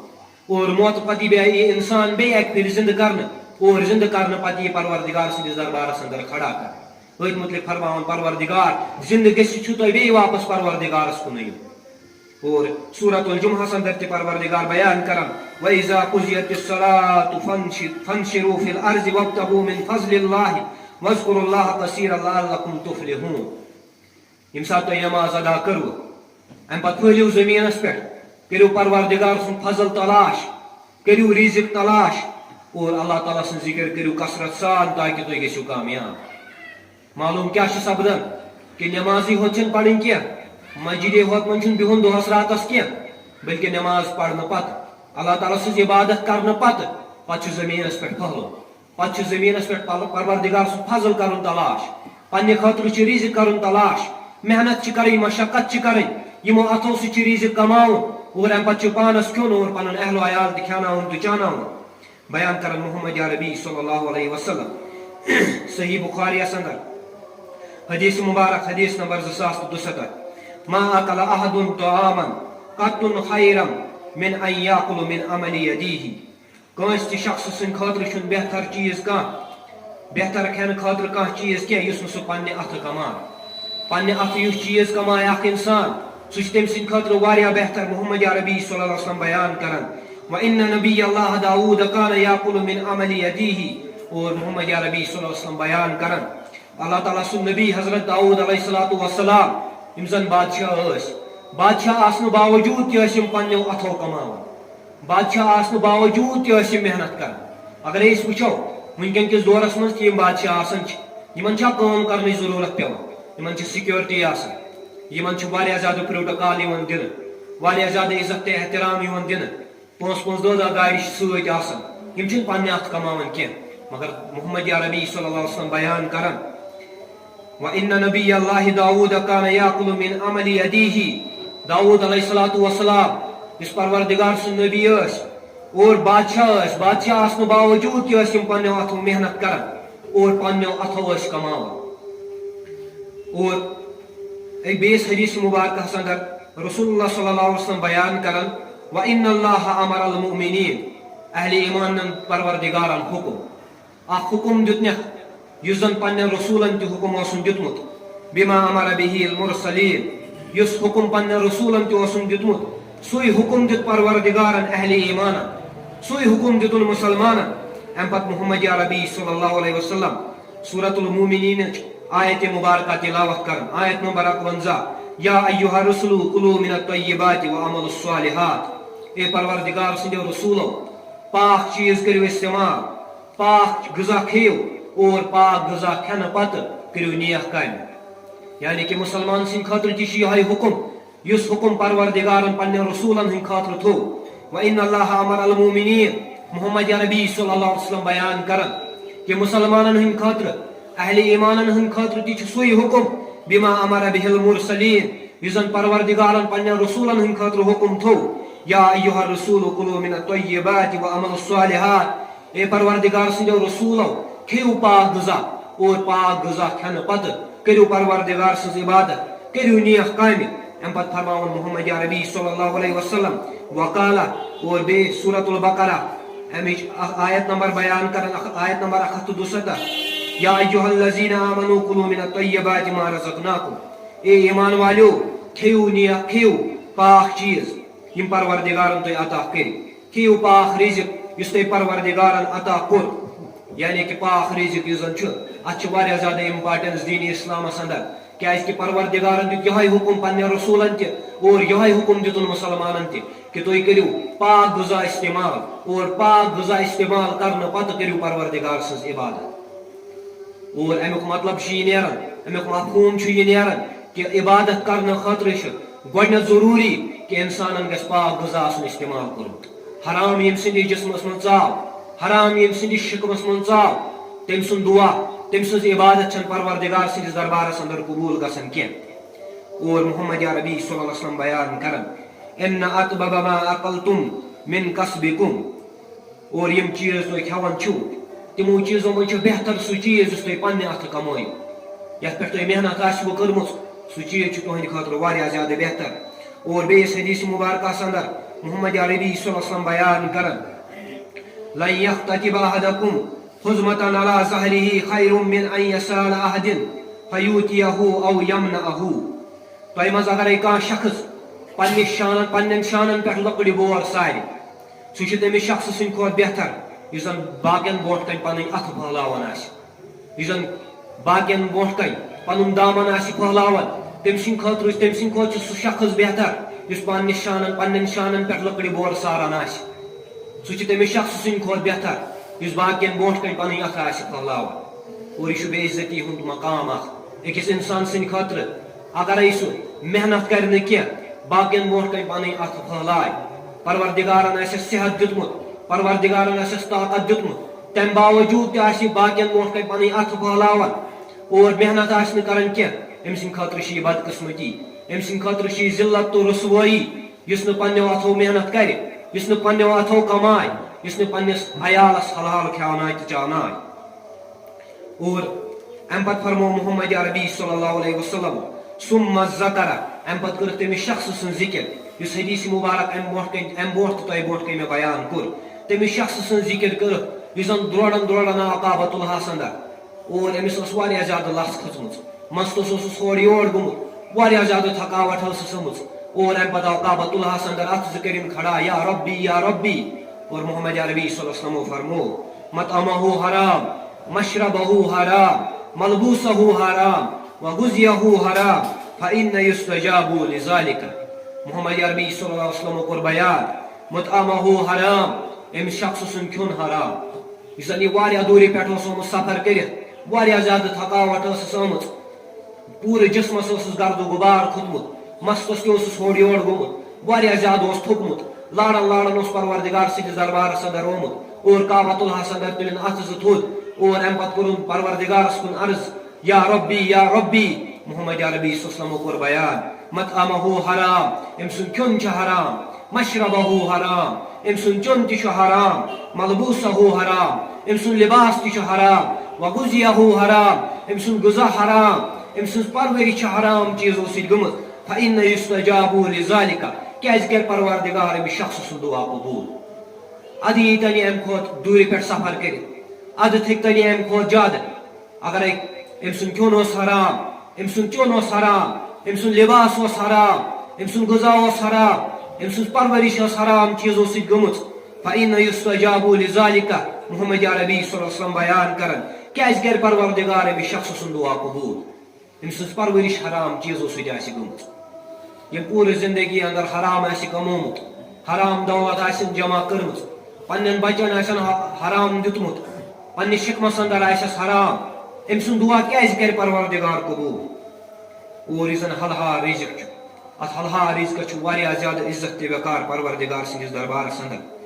اور موتہٕ پتہٕ یی بیٚیہِ یہِ اِنسان بیٚیہِ اَکہِ پھِرِ زِندٕ کرنہٕ، اور زِندٕ کرنہٕ پتہٕ یی پروردگار سٕنٛدِس دربارَس اندر کھڑا کرنہٕ۔ أتھۍ مُتعلِق فرماوان پروردگار، زِندٕ گٔژھِتھ چھُو تۄہہِ بیٚیہِ واپس پروردگارَس کُنُے یُن۔ اور سورۃ الجمعہس اندر تہِ پروردگار بیان کران، وَإِذَا قُضِيَتِ الصَّلَاةُ فَانْتَشِرُوا فِي الْأَرْضِ وَابْتَغُوا مِنْ فَضْلِ اللَّهِ وَاذْكُرُوا اللَّهَ كَثِيرًا لَعَلَّكُمْ تُفْلِحُونَ۔ ییٚمہِ ساتہٕ تۄہہِ نماز ادا کٔروٕ، اَمہِ پتہٕ پھٔہلِو زٔمیٖنَس پٮ۪ٹھ، کٔرِو پروردگار سُنٛد فضل تلاش، کٔرِو رزق تلاش، اور اللہ تعالیٰ سٕنٛز ذِکِر کٔرِو کثرت سان تاکہِ تُہۍ گٔژھِو کامیاب۔ معلوٗم کیٛاہ چھُ سپدان؟ کہِ نمازٕے ہوت چھَنہٕ پرٕنۍ کینٛہہ، مسجدے ہوت منٛز چھُنہٕ بِہُن دۄہس راتس کینٛہہ، بلکہِ نماز پرنہٕ پتہٕ، اللہ تعالیٰ سٕنٛز عبادت کرنہٕ پتہٕ، پتہٕ چھُ زٔمیٖنس پٮ۪ٹھ پھٔہلُن، پتہٕ چھُ زٔمیٖنس پٮ۪ٹھ پل-، پروردگار سُنٛد فضل کرُن تلاش، پننہِ خٲطرٕ چھُ رزق کرُن تلاش، محنت چھِ کرٕنۍ، مشقت چھِ کرٕنۍ، یِمو اتھو سۭتۍ چھُ رزق کماوُن، اور امہِ پتہٕ چھُ پانس کھیوٚن اور پنُن اہل و عیال تہِ کھیاناوُن تہٕ چاناوُن۔ بیان کران محمد عربی صلی اللہ علیہ وسلم۔ صحیح بخاری اندر، حدیث مبارک، حدیث نمبر زٕ ساس تہٕ دُسَتتھ، ما اکل احد طعاما قط خیرا من ان یاکل من عمل یدیہ۔ کٲنٛسہِ تہِ شخص سٕنٛدِ خٲطرٕ چھُنہٕ بہتر چیٖز کانٛہہ، بہتر کھٮ۪نہٕ خٲطرٕ کانٛہہ چیٖز کینٛہہ یُس نہٕ سُہ پننہِ اتھٕ کمایہِ۔ پننہِ اتھٕ یُس چیٖز کمایہِ اکھ انسان، سُہ چھُ تٔمۍ سٕنٛدِ خٲطرٕ واریاہ بہتر۔ محمد عربی صلی اللہ علیہ وسلم بیان کران، وَإِنَّ نَبِيَّ اللَّهِ دَاوُودَ كَانَ يَأْكُلُ مِنْ عَمَلِ يَدَيْهِ۔ اور محمد عربی صلی اللہ علیہ وسلم بیان کران، اللہ تعالیٰ سُنٛد نبی حضرت داؤد علیہ الصلوۃ والسلام، یِم زن بادشاہ ٲسۍ، بادشاہ آسنہٕ باوجوٗد تہِ ٲسۍ یِم پننیو اتھو کماوان۔ بادشاہ آسنہٕ باوجوٗد تہِ ٲسۍ یِم محنت کران۔ اگرے أسۍ وٕچھو، وٕنکیٚن کِس دورس منٛز تہِ یِم بادشاہ آسان چھِ، یِمن چھا کٲم کرنٕچ ضروٗرت پٮ۪وان؟ یِمن چھِ سیکیورٹی آسان، یِمن چھُ واریاہ زیادٕ پروٹوکال یِوان دِنہٕ، واریاہ زیادٕ عزت تہٕ احترام یِوان دِنہٕ۔ پانٛژھ پانٛژھ دَہ دَہ گاڑِ چھِ سۭتۍ آسان، یِم چھِنہٕ پننہِ اَتھٕ کماوان کینٛہہ، مگر محمد عربی صلی اللہ علیہ وسلم بیان کران، وَإِنَّ نَبِيَّ اللَّهِ دَاوُودَ كَانَ يَأْكُلُ مِنْ عَمَلِ يَدَيْهِ۔ داؤد علیہ الصلوۃ والسلام، یُس پروردگار سُنٛد نبی ٲسۍ اور بادشاہ ٲسۍ، بادشاہ آسنہٕ باوجوٗد تہِ ٲسۍ یِم پننیو اَتھو محنت کران اور پننیو اَتھو ٲسۍ کماوان۔ اور أکۍ بیٚیِس حدیث مبارکس اندر رسول اللہ صلی اللہ علیہ وسلم بیان کران، وَإِنَّ اللَّهَ أَمَرَ الْمُؤْمِنِينَ، اہل ایمانن پروردگارن حکم، اکھ حکم دیُتنکھ یُس زن پننٮ۪ن رسولن تہِ حکم اوسُن دیُتمُت، بِمَا أَمَرَ بِهِ الْمُرْسَلِينَ، یُس حکم پننٮ۪ن رسولن تہِ اوسُن دیُتمُت، سُے حکم دیُت پروردگارن اہل ایمانن، سُے حکم دیُتُن مسلمانن۔ امہِ پتہٕ محمد عربی صلی اللہ علیہ وسلم سورۃ المومنین آیت مبارکہ تلاوت کرن، آیت نمبر اکونزہ، یا ایھا الرسل کلوا من الطیبات واعملوا الصالحات۔ اے پروردگار سٕنٛدیو رسولو، پاک چیز کٔرِو استعمال، پاک غذا کھیٚیِو اور پاک غذا کھٮ۪نہٕ پتہٕ کٔرِو نیک کامہِ۔ یعنی کہ مسلمان سٕنٛدِ خٲطرٕ تہِ چھُ یِہوٚے حکم، یُس حکم پروردگارن پننٮ۪ن رسولن ہٕنٛدِ خٲطرٕ تھوٚو۔ وَإِنَّ اللَّهَ أَمَرَ الْمُؤْمِنِينَ، محمد عربی صلی اللہ علیہ وسلم بیان کران کہ مسلمانن ہٕنٛدِ خٲطرٕ، اہل ایمانن ہٕنٛدِ خٲطرٕ تہِ چھُ سُے حکم، بِمَا أَمَرَ بِهِ الْمُرْسَلِينَ، یُس زن پروردگارن پننٮ۪ن رسولن ہٕنٛدِ خٲطرٕ حکم تھوٚو، یا ایھا الرسل کلوا من الطیبات واعملوا الصالحات۔ اے پروردگار سٕنٛدیو رسولو، کھیٚیِو پاک غذا اور پاک غذا کھٮ۪نہٕ پتہٕ کٔرِو پروردگار سٕنٛز عبادت، کٔرِو نیک کامہِ۔ امہِ پتہٕ فرماوُن محمد عربی صلی اللہ علیہ وسلم، وقال، اور بیٚیہِ سورۃ البقرہ، امِچ اکھ آیت نمبر بیان کران، اکھ آیت نمبر اکھ ہتھ تہٕ دُسَتتھ، یا ایھا الذین آمنوا کلوا من الطیبات ما رزقناکم، اے ایمان والیو، کھیٚیِو نیک، کھیٚیِو پاک چیز یِم پروردگارن تۄہہِ عطا کٔرۍ، کھیٚیِو پاک رزق یُس تۄہہِ پروردگارن عطا کوٚر۔ یعنی کہ پاک رزق یُس زن چھُ، اتھ چھِ واریاہ زیادٕ امپارٹنس دینِ اسلامس اندر، کیازِ کہ پروردگارن دیُت یِہوٚے حکم پننٮ۪ن رسولن تہِ اور یِہوٚے حکم دیُتُن مسلمانن تہِ کہ تُہۍ کٔرِو پاک غذا استعمال اور پاک غذا استعمال کرنہٕ پتہٕ کٔرِو پروردگار سٕنٛز عبادت۔ اور امیُک مطلب چھُ یہِ نیران، امیُک مفہوم چھُ یہِ نیران کہ عبادت کرنہٕ خٲطرٕ چھُ گۄڈٕنیتھ ضروٗری کہ انسانن گژھِ پاک غذا آسُن استعمال کوٚرمُت۔ حرام ییٚمہِ سٕنٛدِس جسمس منٛز ژاو، حرام ییٚمہِ سٕنٛدِس شکمس منٛز ژاو، تٔمۍ سُنٛد دعا، تٔمۍ سٕنٛز عبادت چھنہٕ پروردگار سٕنٛدِس دربارس اندر قبول گژھان کینٛہہ۔ اور محمد عربی صلی اللہ علیہ وسلم بیان کران، ان اطیب ما اکلتم من کسبکم، اور یِم چیز تُہۍ کھٮ۪وان چھِو، تِمو چیزو منٛز چھُ بہتر سُہ چیز یُس تُہۍ پننہِ اَتھٕ کمٲیِو، یَتھ پٮ۪ٹھ تۄہہِ محنت آسِوٕ کٔرمٕژ، سُہ چیز چھُ تُہنٛدِ خٲطرٕ واریاہ زیادٕ بہتر۔ اور بیٚیِس حدیث مبارکس اندر محمد عربی صلی اللہ علیہ وسلم بیان کران، لن یختطب احدکم حزمة علی ظہرہ خیر من ان یسأل احد فیؤتیہ او یمنعہ۔ تۄہہِ منٛز اگرے کانٛہہ شخص پننِس شانن، پننٮ۪ن شانن پٮ۪ٹھ لٔکرِ بور سارِ، سُہ چھُ تٔمِس شخصہٕ سٕنٛدِ کھۄتہٕ بہتر یُس زن باقین برونٛٹھ کنہِ پنٕنۍ اتھٕ پھٔہلاوان آسہِ، یُس زن باقین برونٛٹھ کنہِ پنُن دامن آسہِ پھٔہلاوان، تٔمۍ سٕنٛدِ خٲطرٕ، تٔمۍ سٕنٛدِ کھۄتہٕ چھُ سُہ شخص بہتر یُس پننِس شانن، پننٮ۪ن شانن پٮ۪ٹھ لٔکرِ بور ساران آسہِ۔ سُہ چھُ تٔمِس شخصہٕ سٕنٛدِ کھۄتہٕ بہتر یُس باقین برونٛٹھ کنہِ پنٕنۍ اتھٕ آسہِ پھٔہلاوان۔ اور یہِ چھُ بے عزتی ہُنٛد مقام اکھ أکِس انسان سٕنٛدِ خٲطرٕ۔ اگرے سُہ محنت کرِ نہٕ کینٛہہ، باقین برونٛٹھ کنہِ پنٕنۍ اتھٕ پھٔہلایہِ، پروردگارن آسٮ۪س صحت دیُتمُت، پروردگارن آسٮ۪س طاقت دیُتمُت، تمہِ باوجود تہِ آسہِ یہِ باقین برونٛٹھ کنہِ پنٕنۍ اتھٕ پھٔہلاوان اور محنت آسہِ نہٕ کران کینٛہہ، أمۍ سٕنٛدِ خٲطرٕ چھِ یہِ بدقسمتی، أمۍ سٕنٛدِ خٲطرٕ چھِ یہِ ذلت تہٕ رسوٲیی، یُس نہٕ پننیو اتھو محنت کرِ، یُس نہٕ پننیو اتھو کمایہِ، یُس نہٕ پننِس عیالس حلال کھیاونایہِ تہٕ چاونایہِ۔ اور امہِ پتہٕ فرموو محمد عربی صلی اللہ علیہ وسلم، ثم ذکر، امہِ پتہٕ کٔرٕکھ تٔمِس شخصہٕ سٕنٛز ذکر، یُس حدیث مبارک امہِ برونٛٹھ کنہِ، امہِ برونٛٹھ تہِ تۄہہِ برونٛٹھ کنہِ مےٚ بیان کوٚر۔ تٔمِس شخصہٕ سٕنٛز ذکر کٔرٕکھ، یُس زن درورن درورن آو کعبۃ اللہس اندر۔ اور أمِس ٲس واریاہ زیادٕ لژھ کھٔژمٕژ، مستس اوسُس ہورٕ یور گوٚمُت، واریاہ زیادٕ تھکاوٹ ٲسٕس آمٕژ۔ اور امہِ پتہٕ آو کعبۃ اللہس اندر اتھٕ زٕ کٔرِن کھڑا، یا ربی، یا ربی۔ اور محمد عربی صلی اللہ علیہ وسلمو فرموو، مطعمہ حرام، مشربہ حرام، ملبوسہ حرام، وغذیہ حرام، فإن یستجاب لذالک۔ محمد عربی صلی اللہ علیہ وسلمو کوٚر بیان، مطعمہ حرام، أمِس شخصہٕ سُنٛد کھیوٚن حرام۔ یُس زن یہِ واریاہ دوٗرِ پٮ۪ٹھ اوس آمُت سفر کٔرِتھ، واریاہ زیادٕ تھکاوٹ ٲسٕس آمٕژ، پوٗرٕ جسمس اوسُس گرد و غبار کھوٚتمُت، مستس تہِ اوسُس ہورٕ یور گوٚمُت، واریاہ زیادٕ اوس تھوٚکمُت، لاران لاران اوس پروردگار سٕنٛدِس دربارس اندر آمُت اور کعبۃ اللہس اندر تُلِن اتھٕ زٕ تھوٚد اور امہِ پتہٕ کوٚرُن پروردگارس کُن عرض، یا ربی، یا ربی۔ محمد عربی صلی اللہ علیہ وسلمو کوٚر بیان، مطعمہ حرام، أمۍ سُنٛد کھیوٚن چھُ حرام، مشربہ حرام، أمۍ سُنٛد چیوٚن تہِ چھُ حرام، ملبوسہ حرام، أمۍ سُنٛد لباس تہِ چھُ حرام، وغذیہ حرام، أمۍ سُنٛد غذا حرام، أمۍ سٕنٛز پرورش چھِ حرام چیٖزو سۭتۍ گٔمٕژ۔ فإن یستجاب لذالک، کیٛازِ کرِ پروردگار أمِس شخصہٕ سُنٛد دُعا قبوٗل؟ ادٕ ییٖتن یہِ امہِ کھۄتہٕ دوٗرِ پٮ۪ٹھ سفر کٔرِتھ، ادٕ تھٔکۍ تن یہِ امہِ کھۄتہٕ زیادٕ۔ اگرے أمۍ سُنٛد کھیوٚن اوس حرام، أمۍ سُنٛد چیوٚن اوس حرام، أمۍ سُنٛد لباس اوس حرام، أمۍ سُنٛد غذا اوس حرام، أمۍ سٕنٛز پرورش ٲس حرام چیٖزو سۭتۍ گٔمٕژ، فإن يستجاب لذلك، محمد عربی صلی اللہ علیہ وسلم بیان کران، کیٛازِ کرِ پروردگار أمِس شخصہٕ سُنٛد دُعا قبوٗل؟ أمۍ سٕنٛز پرورش حرام چیٖزو سۭتۍ آسہِ گٔمٕژ۔ ییٚمۍ پوٗرٕ زندگی اندر حرام آسہِ کمومُت، حرام دولت آسن جمع کٔرمٕژ، پننٮ۪ن بچن آسن ح-، حرام دیُتمُت، پننِس شکمس اندر آسٮ۪س حرام، أمۍ سُنٛد دُعا کیٛازِ کرِ پروردگار قبوٗل؟ اور یُس زن حلحال رزق چھُ، اتھ حلحال رزقس چھُ واریاہ زیادٕ عزت تہٕ وقار پروردگار سٕنٛدِس دربارس اندر۔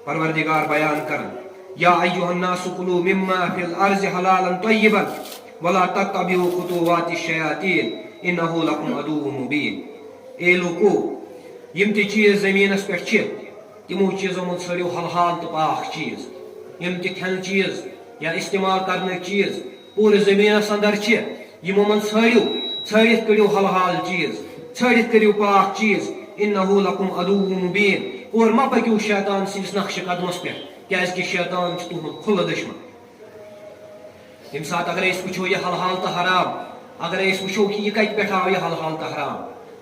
پروردگار بیان کران، یا ایھا الناس کلوا مما فی الارض حلالا طیبا ولا تتبعوا خطوات الشیاطین انہ لکم عدو مبین۔ اے لوٗکو، یِم تہِ چیٖز زٔمیٖنَس پٮ۪ٹھ چھِ، تِمو چیٖزو منٛز ژھٲنٛڈِو حلحال تہٕ پاک چیٖز۔ یِم تہِ کھٮ۪نہٕ چیٖز یا استعمال کرنٕکۍ چیٖز پوٗرٕ زٔمیٖنَس اندر چھِ، یِمو منٛز ژھٲنٛڈِو، ژھٲنٛڈِتھ کٔڑِو حلحال چیٖز، ژھٲنٛڈِتھ کٔرِو پاک چیٖز۔ انہ لکم عدو مبین، اور مہ پٔکِو شیطان سٕنٛدِس نقشہِ قدمس پٮ۪ٹھ، کیازِ کہِ شیطان چھُ تُہُنٛد کھُلہٕ دُشمن۔ ییٚمہِ ساتہٕ اگرے أسۍ وٕچھو یہِ حلحال تہٕ حرام، اگرے أسۍ وٕچھو کہِ یہِ کتہِ پٮ۪ٹھ آو یہِ حلحال تہٕ حرام،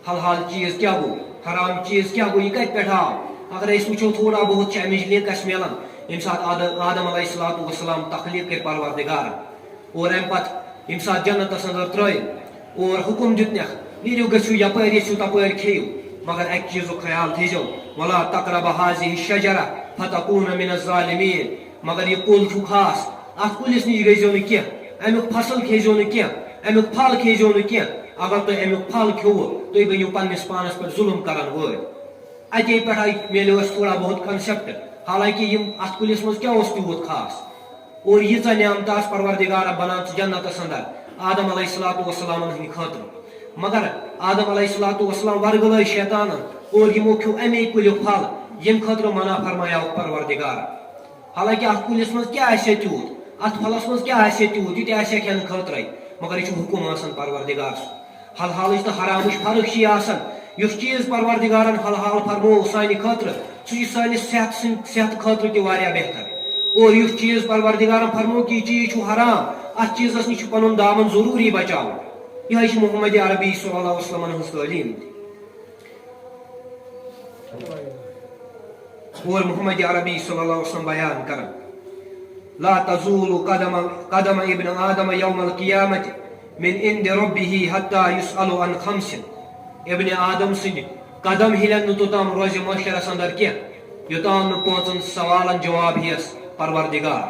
حلحال چیٖز کیٛاہ گوٚو، حرام چیٖز کیٛاہ گوٚو، یہِ کتہِ پٮ۪ٹھ آو؟ اگرے أسۍ وٕچھو تھوڑا بہت چھِ امِچ لِنک اسہِ میلان۔ ییٚمہِ ساتہٕ آدم، آدم علیہ الصلوۃ والسلام تخلیٖق کٔرۍ پروردگارن، اور امہِ پتہٕ ییٚمہِ ساتہٕ جنتس اندر ترٲے اور حکم دیُتنکھ، نیٖرِو گٔژھِو یپٲرۍ یژھِو تپٲرۍ کھیٚیِو، مگر اکہِ چیٖزُک خیال تھٲیزیو، ولا تقرب هذه الشجرة فتكون من الظالمين۔ مگر یہِ کُل چھُ خاص، اتھ کُلِس نِش گٔژھزیو نہٕ کینٛہہ، امیُک فصل کھیٚزیو نہٕ کینٛہہ، امیُک پھل کھیٚزیو نہٕ کینٛہہ۔ اگر تُہۍ امیُک پھل کھیوٚوُ، تُہۍ بٔنِو پننِس پانس پٮ۪ٹھ ظُلم کرن وٲلۍ۔ اتے پٮ۪ٹھ آیہِ، میلیو اسہِ تھوڑا بہت concept، حالانکہ یِم اتھ کُلِس منٛز کیٛاہ اوس تیوٗت خاص؟ اور ییٖژاہ نعمتہٕ آسہٕ پروردگارن بناوژٕ جنتس اندر آدم علیہ الصلوۃ والسلامن ہٕنٛدِ خٲطرٕ، مگر آدم علیہ الصلوۃ والسلام ورگلٲے شیطانن اور یِمو کھیوٚو امے کُلیُک پھل، ییٚمہِ خٲطرٕ منع فرمایاوُکھ پروردگارن۔ حالانکہ اتھ کُلِس منٛز کیٛاہ آسہِ ہا تیوٗت، اتھ پھلس منٛز کیٛاہ آسہِ ہا تیوٗت، یہِ تہِ آسہِ ہا کھٮ۪نہٕ خٲطرے، مگر یہِ چھُ حُکم آسان پروردگار سُنٛد۔ حلحالٕچ تہٕ حرامٕچ فرق چھِ یہِ آسان، یُس چیٖز پروردگارن حلحال فرموو سانہِ خٲطرٕ، سُہ چھُ سٲنِس صحت سٕنٛدِ، صحتہٕ خٲطرٕ تہِ واریاہ بہتر۔ اور یُس چیٖز پروردگارن فرموو کہِ یہِ چیٖز چھُ حرام، اتھ چیٖزس نِش چھُ پنُن دامن ضروٗری بچاوُن۔ یِہوٚے چھِ محمد عربی صلی اللہ علیہ وسلمن ہٕنٛز تعلیٖم تہِ۔ اور محمد عربی صلی اللہ علیہ وسلم بیان کران، لا تزول قدم، قدم ابن آدم یوم القیامة من عند ربه حتى يسأل عن خمس۔ ابن آدم سٕنٛدِ قدم ہِلن نہٕ توٚتام روزِ محشرس اندر کینٛہہ، یوٚتام نہٕ پانٛژن سوالن جواب ہیٚیس پروردگار۔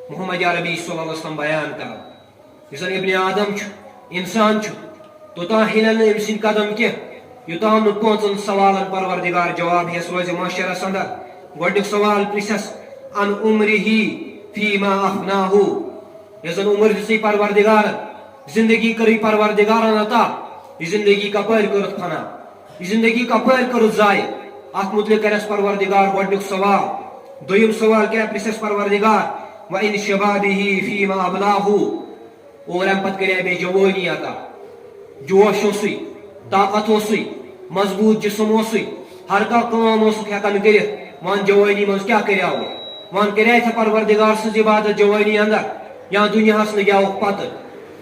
محمد عربی صلی اللہ علیہ وسلم بیان کران، یُس زن ابن آدم چھُ، انسان چھُ، توٚتام ہِلن نہٕ أمۍ سٕنٛدۍ قدم کینٛہہ، یوٚتام نہٕ پانٛژن سوالن پروردگار جواب ہیٚس روزِ محشرس اندر۔ گۄڈنیُک سوال پرژھس، عن عمره فيما أفناه۔ یۄس زن عمر دِژٕے پروردگارن، زندگی کٔرٕے پروردگارن عطا، یہِ زندگی کپٲرۍ کٔرٕتھ فنا؟ یہِ زندگی کپٲرۍ کٔرٕتھ ضایع؟ اتھ متعلق کرٮ۪س پروردگار گۄڈنیُک سوال۔ دوٚیِم سوال کیٛاہ پرژھٮ۪س پروردگار؟ وعن شبابه فيما أبلاه۔ اور امہِ پتہٕ کریٛاے بیٚیہِ جوٲنی عطا۔ جوش اوسُے، طاقت اوسُے، مضبوٗط جسم اوسُے، ہر کانٛہہ کٲم اوسُکھ ہٮ۪کان کٔرِتھ۔ وۄنۍ جوٲنی منٛز کیٛاہ کریٛاوُکھ؟ وۄنۍ کریٛاے ژےٚ پروردگار سٕنٛز عبادت جوٲنی اندر، یا دُنیاہس لگیٛاوُکھ پتہٕ؟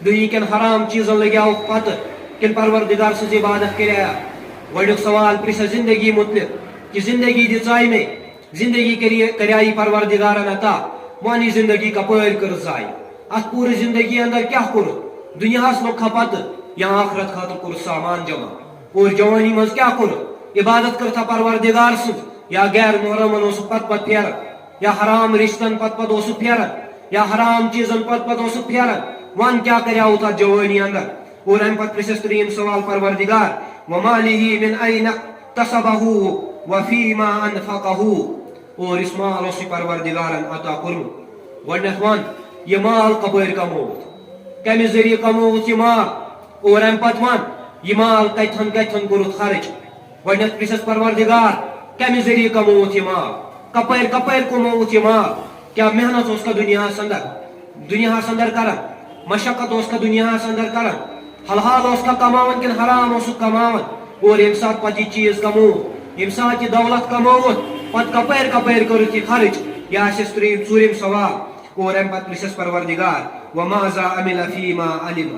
دُنیہکٮ۪ن حرام چیٖزن لگیٛاوُکھ پتہٕ، کِنہٕ پروردگار سٕنٛز عبادت کریٛایا؟ گۄڈنیُک سوال پرژھس زندگی متعلق، کہِ زندگی دِژاے مےٚ، زندگی کری-، کریایی پروردگارن عطا، وۄنۍ یہِ زندگی کپٲرۍ کٔرٕتھ ضایع؟ اتھ پوٗرٕ زندگی اندر کیٛاہ کوٚرُتھ؟ دُنیاہس لوٚگ کھا پتہٕ یا آخرت خٲطرٕ کوٚرُتھ سامان جمع؟ اور جوانی منٛز کیٛاہ کوٚرُتھ؟ عبادت کٔرتھا پروردگار سٕنٛز یا غیر محرمن اوسُکھ پتہٕ پتہٕ پھیران، یا حرام رشتن پتہٕ پتہٕ اوسُکھ پھیران، یا حرام چیٖزن پتہٕ پتہٕ اوسُکھ پھیران؟ وۄنۍ کیٛاہ کریاوُتھ اتھ جوانی اندر؟ اور امہِ پتہٕ پرژھس ترٛیٚیِم سوال پروردگار، وماله من أين اكتسبه وفيما أنفقه۔ اور یُس مال اوسُے پروردگارن عطا کوٚرمُت، گۄڈنیتھ وَن، یہِ مال کپٲرۍ کمووُتھ؟ کمہِ ذٔریعہٕ کمووُتھ یہِ مال؟ اور امہِ پتہٕ وَن، یہِ مال کتھن کتھن کوٚرُتھ خرٕچ؟ گۄڈنیتھ پرژھس پروردگار، کمہِ ذٔریعہٕ کمووُتھ یہِ مال؟ کپٲرۍ کپٲرۍ کمووُتھ یہِ مال؟ کیٛاہ محنت اوسکھا دُنیاہس اندر، دُنیاہس اندر کران؟ مشقت اوسکھا دُنیاہس اندر کران؟ حلال اوسکھا کماوان کِنہٕ حرام اوسُکھ کماوان؟ اور ییٚمہِ ساتہٕ پتہٕ یہِ چیٖز کموو، ییٚمہِ ساتہٕ یہِ دولت کمووُتھ، پتہٕ کپٲرۍ کپٲرۍ کٔرٕتھ یہِ خرٕچ؟ یہِ آسٮ۪س ترٛیٚیِم، ژوٗرِم سوال۔ اور اَمہِ پتہٕ پرٛژھٮ۪س پروردگار، "وماذا عمل فیما علم؟"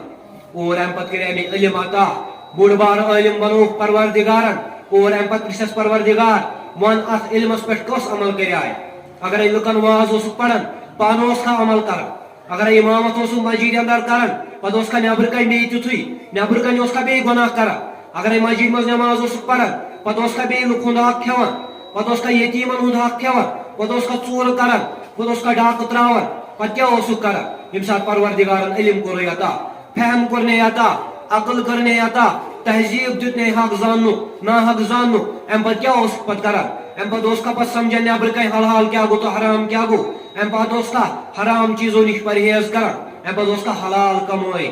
اور اَمہِ پتہٕ کَرِ اَمہِ علم عطا، بوٚڑ بار عٲلم بنووُکھ پروردگارن۔ اور اَمہِ پتہٕ پرٛژھٮ۪س پروردگار، وَن، اَتھ علمس پٮ۪ٹھ کۄس عمل کَریایہِ؟ اگرے لُکن واز اوسُکھ پران، پانہٕ اوس کانٛہہ عمل کران۔ اگرے امامت اوسُکھ مسجدِ اندر کران، پتہٕ اوس کانٛہہ نٮ۪برٕ کنہِ بیٚیہِ تیُتھُے، نٮ۪برٕ کنہِ اوس کانٛہہ بیٚیہِ گۄناہ کران۔ اگرے مسجدِ منٛز نٮ۪ماز اوسُکھ پران، پتہٕ اوس کانٛہہ بیٚیہِ لُکھ ہُنٛد حق کھٮ۪وان، پتہٕ اوس کانٛہہ یتیٖمن ہُنٛد حق کھٮ۪وان، پتہٕ اوس کانٛہہ ژوٗرٕ کران، پتہٕ اوس کانٛہہ ڈاکہٕ تراوان، پتہٕ کیٛاہ اوسُکھ کران؟ ییٚمہِ ساتہٕ پروردگارن علم کوٚرُے عطا، فہم کوٚرنے عطا، عقل کٔرنے عطا، تہذیب دیُتنے حق زاننُک، ناحق زاننُک، امہِ پتہٕ کیٛاہ اوسُکھ پتہٕ کران؟ امہِ پتہٕ اوس کانٛہہ پتہٕ سمجھان نٮ۪برٕ کنہِ حلال کیٛاہ گوٚو تہٕ حرام کیٛاہ گوٚو؟ امہِ پتہٕ اوس کانٛہہ حرام چیٖزو نِش پرہیز کران، امہِ پتہٕ اوس کانٛہہ حلال کمٲے،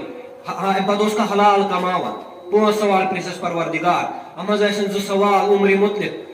ہا، امہِ پتہٕ اوس کانٛہہ حلال کماوان۔ پانٛژھ سوال پرٛژھس پروردگار۔ اتھ منٛز آسن زٕ سوال عمرِ متعلق۔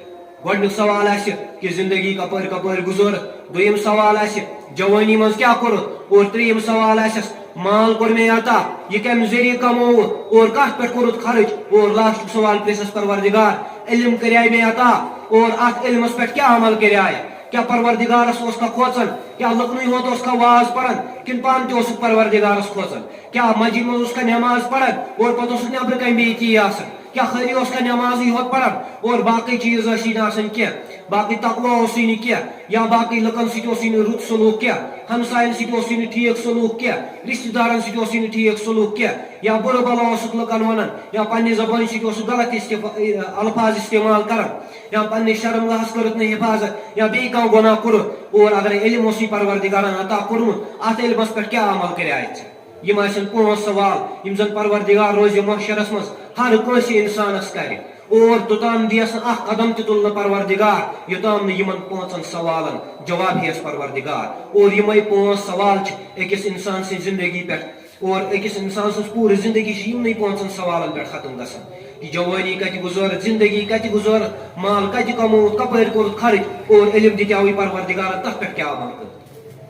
گۄڈنیُک سوال آسہِ کہِ زندگی کپٲرۍ کپٲرۍ گُزٲر، دوٚیِم سوال آسہِ جوٲنی منٛز کیٛاہ کوٚرُتھ، اور ترٛیٚیِم سوال آسٮ۪س مال کوٚر مےٚ عطا، یہِ کمہِ ذٔریعہٕ کمووُتھ اور کتھ پٮ۪ٹھ کوٚرُتھ خرٕچ، اور لاسٹُک سوال پرٛژھس پروردگار، علم کریاے مےٚ عطا، اور اتھ علمس پٮ۪ٹھ کیٛاہ عمل کریاے؟ کیٛاہ پروردگارس اوس کانٛہہ کھوژان؟ کیٛاہ لُکنُے ہوت اوس کانٛہہ واز پران، کِنہٕ پانہٕ تہِ اوسُکھ پروردگارس کھوژان؟ کیٛاہ مسجد منٛز اوس کانٛہہ نٮ۪ماز پران اور پتہٕ اوسُکھ نٮ۪برٕ کنہِ بیٚیہِ تی آسان؟ کیٛاہ خٲلی اوس کانٛہہ نٮ۪مازٕے ہوت پران اور باقٕے چیٖز ٲسی نہٕ آسان کینٛہہ؟ باقٕے تقویٰ اوسُے نہٕ کینٛہہ، یا باقٕے لُکن سۭتۍ اوسُے نہٕ رُت سلوٗک کینٛہہ، ہمساین سۭتۍ اوسُے نہٕ ٹھیٖک سلوٗک کینٛہہ، رشتہٕ دارن سۭتۍ اوسُے نہٕ ٹھیٖک سلوٗک کینٛہہ، یا بُرٕ بلا اوسُکھ لُکن ونان، یا پننہِ زبٲنۍ سۭتۍ اوسُکھ غلط استعفا-، الفاظ استعمال کران، یا پننہِ شرم لحاظ کٔرٕتھ نہٕ حفاظت، یا بیٚیہِ کانٛہہ گۄناہ کوٚرُتھ، اور اگرے علم اوسُے پروردگارن عطا کوٚرمُت، اتھ علمس پٮ۪ٹھ کیٛاہ عمل کریایہِ ژےٚ؟ یِم آسن پانٛژھ سوال یِم زن پروردگار روزِ محشرس منٛز ہر کٲنٛسہِ انسانس کرِ۔ اور توٚتام دِیس نہٕ اکھ قدم تہِ تُلنہٕ پروردگار، یوٚتام نہٕ یِمن پانٛژن سوالن جواب ہیٚیس پروردگار۔ اور یِمے پانٛژھ سوال چھِ أکِس انسان سٕنٛزِ زندگی پٮ۪ٹھ، اور أکِس انسان سٕنٛز پوٗرٕ زندگی چھِ یِمنٕے پانٛژن سوالن پٮ۪ٹھ ختم گژھان۔ یہِ جوٲنی کتہِ گُزٲرٕتھ، زندگی کتہِ گُزٲرٕتھ، مال کتہِ کمووُتھ، کپٲرۍ کوٚرُتھ خرٕچ، اور علم دِتیاوٕے پروردگارن، تتھ پٮ۪ٹھ کیٛاہ عمل کوٚر؟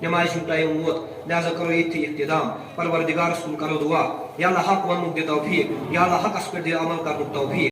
نمازِ ہُنٛد ٹایم ووت، لہذا کرو ییٚتھی اختتام۔ پروردگارس کُن کرو دعا، یا اللہ حق وننُک دِ توفیق، یا اللہ حقس پٮ۪ٹھ دِ عمل کرنُک توفیق۔